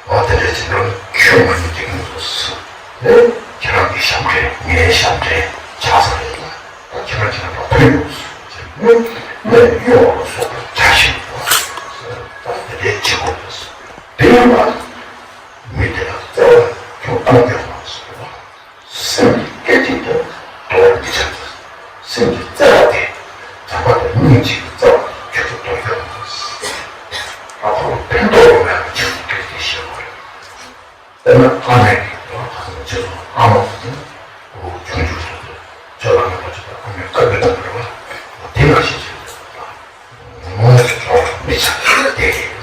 འོ་དེ་འདྲའི་ཅི་འགྲོ་ནི་ཁྱོད་ང་གཉིས་དེ་གི་འདུག་ཟེར། ཨེ། ཁྱེད་རང་གི་ཞབས་འདྲེན་ངའི་ཞབས་འདྲེན་ཆགས་ས་རེད་ལ། ད་ཁྱེད་རང་ཁྱེད་རང་ལ་ཕན་ཡོང་ཟེར་ནས་གཡོ་བ་ལ་སོགས་པ་བྱ་ཞིང་། ད་དེ་འདྲའི་བྱེད་དགོས་པས། དེ་ཡིན་ན་མི་དེ་ལ་བརྩེ་བ་ཁྱོད་གཏོང་རྒྱུ་མ་ཟེར་བ། སེམས་ཀྱི་སྐད་ཅིག་ཀྱང་དོར་བར་མི་བྱ། སེམས་ཀྱི་བརྩེ་བ་དེ་དམ་པ་དང་སྙིང་རྗེ་གི་བརྩེ་བ་ཁྱོད་ཀྱིས་དོར་རྒྱུ་མ་ཟེར། ཨ་ཁོ་ལ་ཕན་ཐོགས་ཡོང་ཡག་གི་ཆེད་དུ་སྐད་ཅིག་བཤད་དགོས་རེད། དཔེར་ན་ཨ་མས་ཀྱིས་ཁ་སང་ཁྱེད་ཚོ་ཨ་མ་ཟེར་ནས་ཁོ་ཆུང་ཆུང་ཟེར་ཏེ་ཁྱོད་ལ་ངན་པ་བྱེད་པ་ཨ་མས་བཀའ་བཀོད་གཏོང་གི་རེད་བ། དེ་མ་ཤེས་ཟེར་ཏེ་ད་ངོ་ཚ་བ་མི་ཚ་དེ་རེད།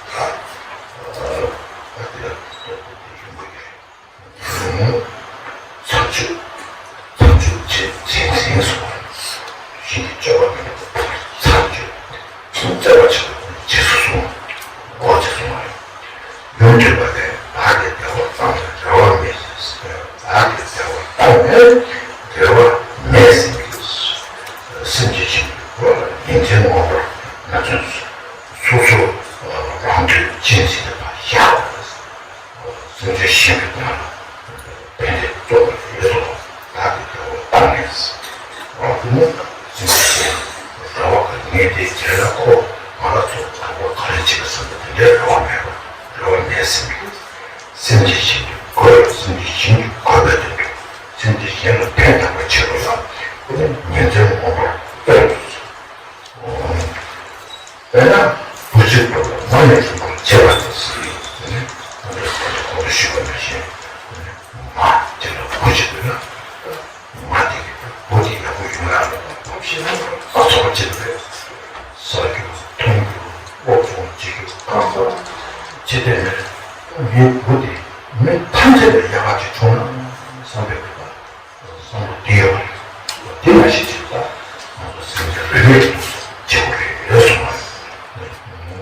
ད་ད་དེ་ལ་ཡོང་གི་རེད། ཚར་གཅོད། ཚར་གཅོད་བྱེད་བྱེད་ཟིན་སོང་། ཞིང་གི་སྤྱོད་པ་མེད་པ་ཚར་གཅོད། ཚུར་བརྩེ་བ་ཆེན་པོ་རྗེས་སུ་བཟུང་། འོ་ཅེས་གསུངས་པ་རེད། ཡུམ་མཁྱེན་པ་ལས་བདག་གི་བདེ་བ་བཏང་ནས་རེ་བ་མེད་ཟེར། བདག་གི་བདེ་བ་བཏང་ནས་རེ་བ་མེད་ཟེར་གྱི། སེམས་ཅན་ཆེན་པོའི་འགྲོ་ལ་ཉིན་མཚན་མངོན་པར་ང་ཚོས་སོ་སོ་རང་དོན་ཅན་ཟེར་བ་བཞག་པ་རེད། སེམས་ཅན་གཞན་གྱི་དོན་ལ་ཕན་བདེ་སྩོལ་བར་ཡོད་དོ། བདག་གི་བདེ་བ་བཏང་ནས། འོ་དེ་ནི་སེམས་ཅན་གཞན་རེ་བ་ག་ངས་དེ་བྱས་ན་ཁོ་ང་ལ་ཚོགས་ག་པར་ག་རེ་བྱེད་ཀྱི་བསམ་པ་དེ་འདྲའི་རེ་བ་མེད་པ་རེ་བ་མེད་ཟེར་མི་འདུག་སེམས་ཅན་གཞན་གྱི་དགོས། སེམས་ཅན་གཞན་གྱི་དགོས་པའི་དོན་དུ་སེམས་ཅན་གཞན་ལ་ཕན་བཏགས་པའི་ཆེད་དུ་ལ་ཁོ་ནི་ཉིན་མཚན་མངོན་པར་རྟོགས། དཔེར་ན་བུ་གཅིག་པུ་ལ་མ་ནས་བཟུང་བར་བྱེད་པ་དེ་ཟེར་ནས་ཨ་འདྲ་ཁོང་ཚོ་ཞུས་པ་ནང་བཞིན། མ་དེ་ལ་བུ་གཅིག་པུ་ལ་མ་དེ་གི་བུ་དེ་ཡག་པོ་ཡོང་ཡག་ལ་ཕོབ་ཤེས་ན་ཨ་ཚོགས་བྱེད་པས་ཟ་རྒྱུ་འཐུང་རྒྱུ་སློབ་སྦྱོང་བྱེད་རྒྱུ་གང་ཟག་ཅི་སྟེ་མེད། ངའི་བུ་དེ་མི་ཐམས་ཅད་ལས་ཡག་ག་ཅིག་བྱུང་ན་བསམ་པའི་བུ་དང་། བསམ་བློ་དེ་ཡོད་པ་རེད། དེ་མ་ཤེས་ཅིག་ད་ང་ཚོ་སེམས་ཀྱི་རིག་གནས་ཀྱི་བྱེད་པོ་རེད་གསུངས་པ་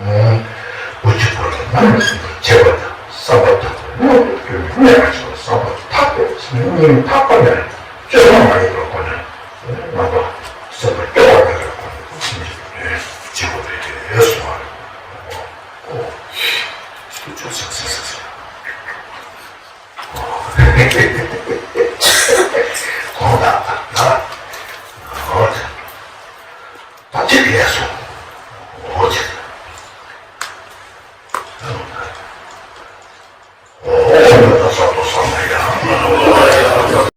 རེད། བུ་གཅིག་པུ་ལ་མ་ནས་བཟུང་བར་བྱེད་པ་དང་བསམ་པ་ཐག་པ་མངོན་དུ་གྱུར་ནས་གནས་པར་བྱ་བ། བསམ་པ་ཐག་པས་སྙིང་ཐག་པ་ནས་བཅོས་མ་མ་ཡིན་པར་གོ་ནས་རྣམ་པ་སེམས་པ་སྐྱོ་བ་མེད་པར་གོ་ནས་སེམས་ཀྱི་རིག་གནས་བྱེད་པོ་རེད་གསུངས་པ་རེད། ཨོ། ཨོ། ཐུགས་ཆོས་ཟེར་ཟེར་ཟེར་ཟེར། གོང་དག་དག་ད་ད་ཅི་ལས་སོང་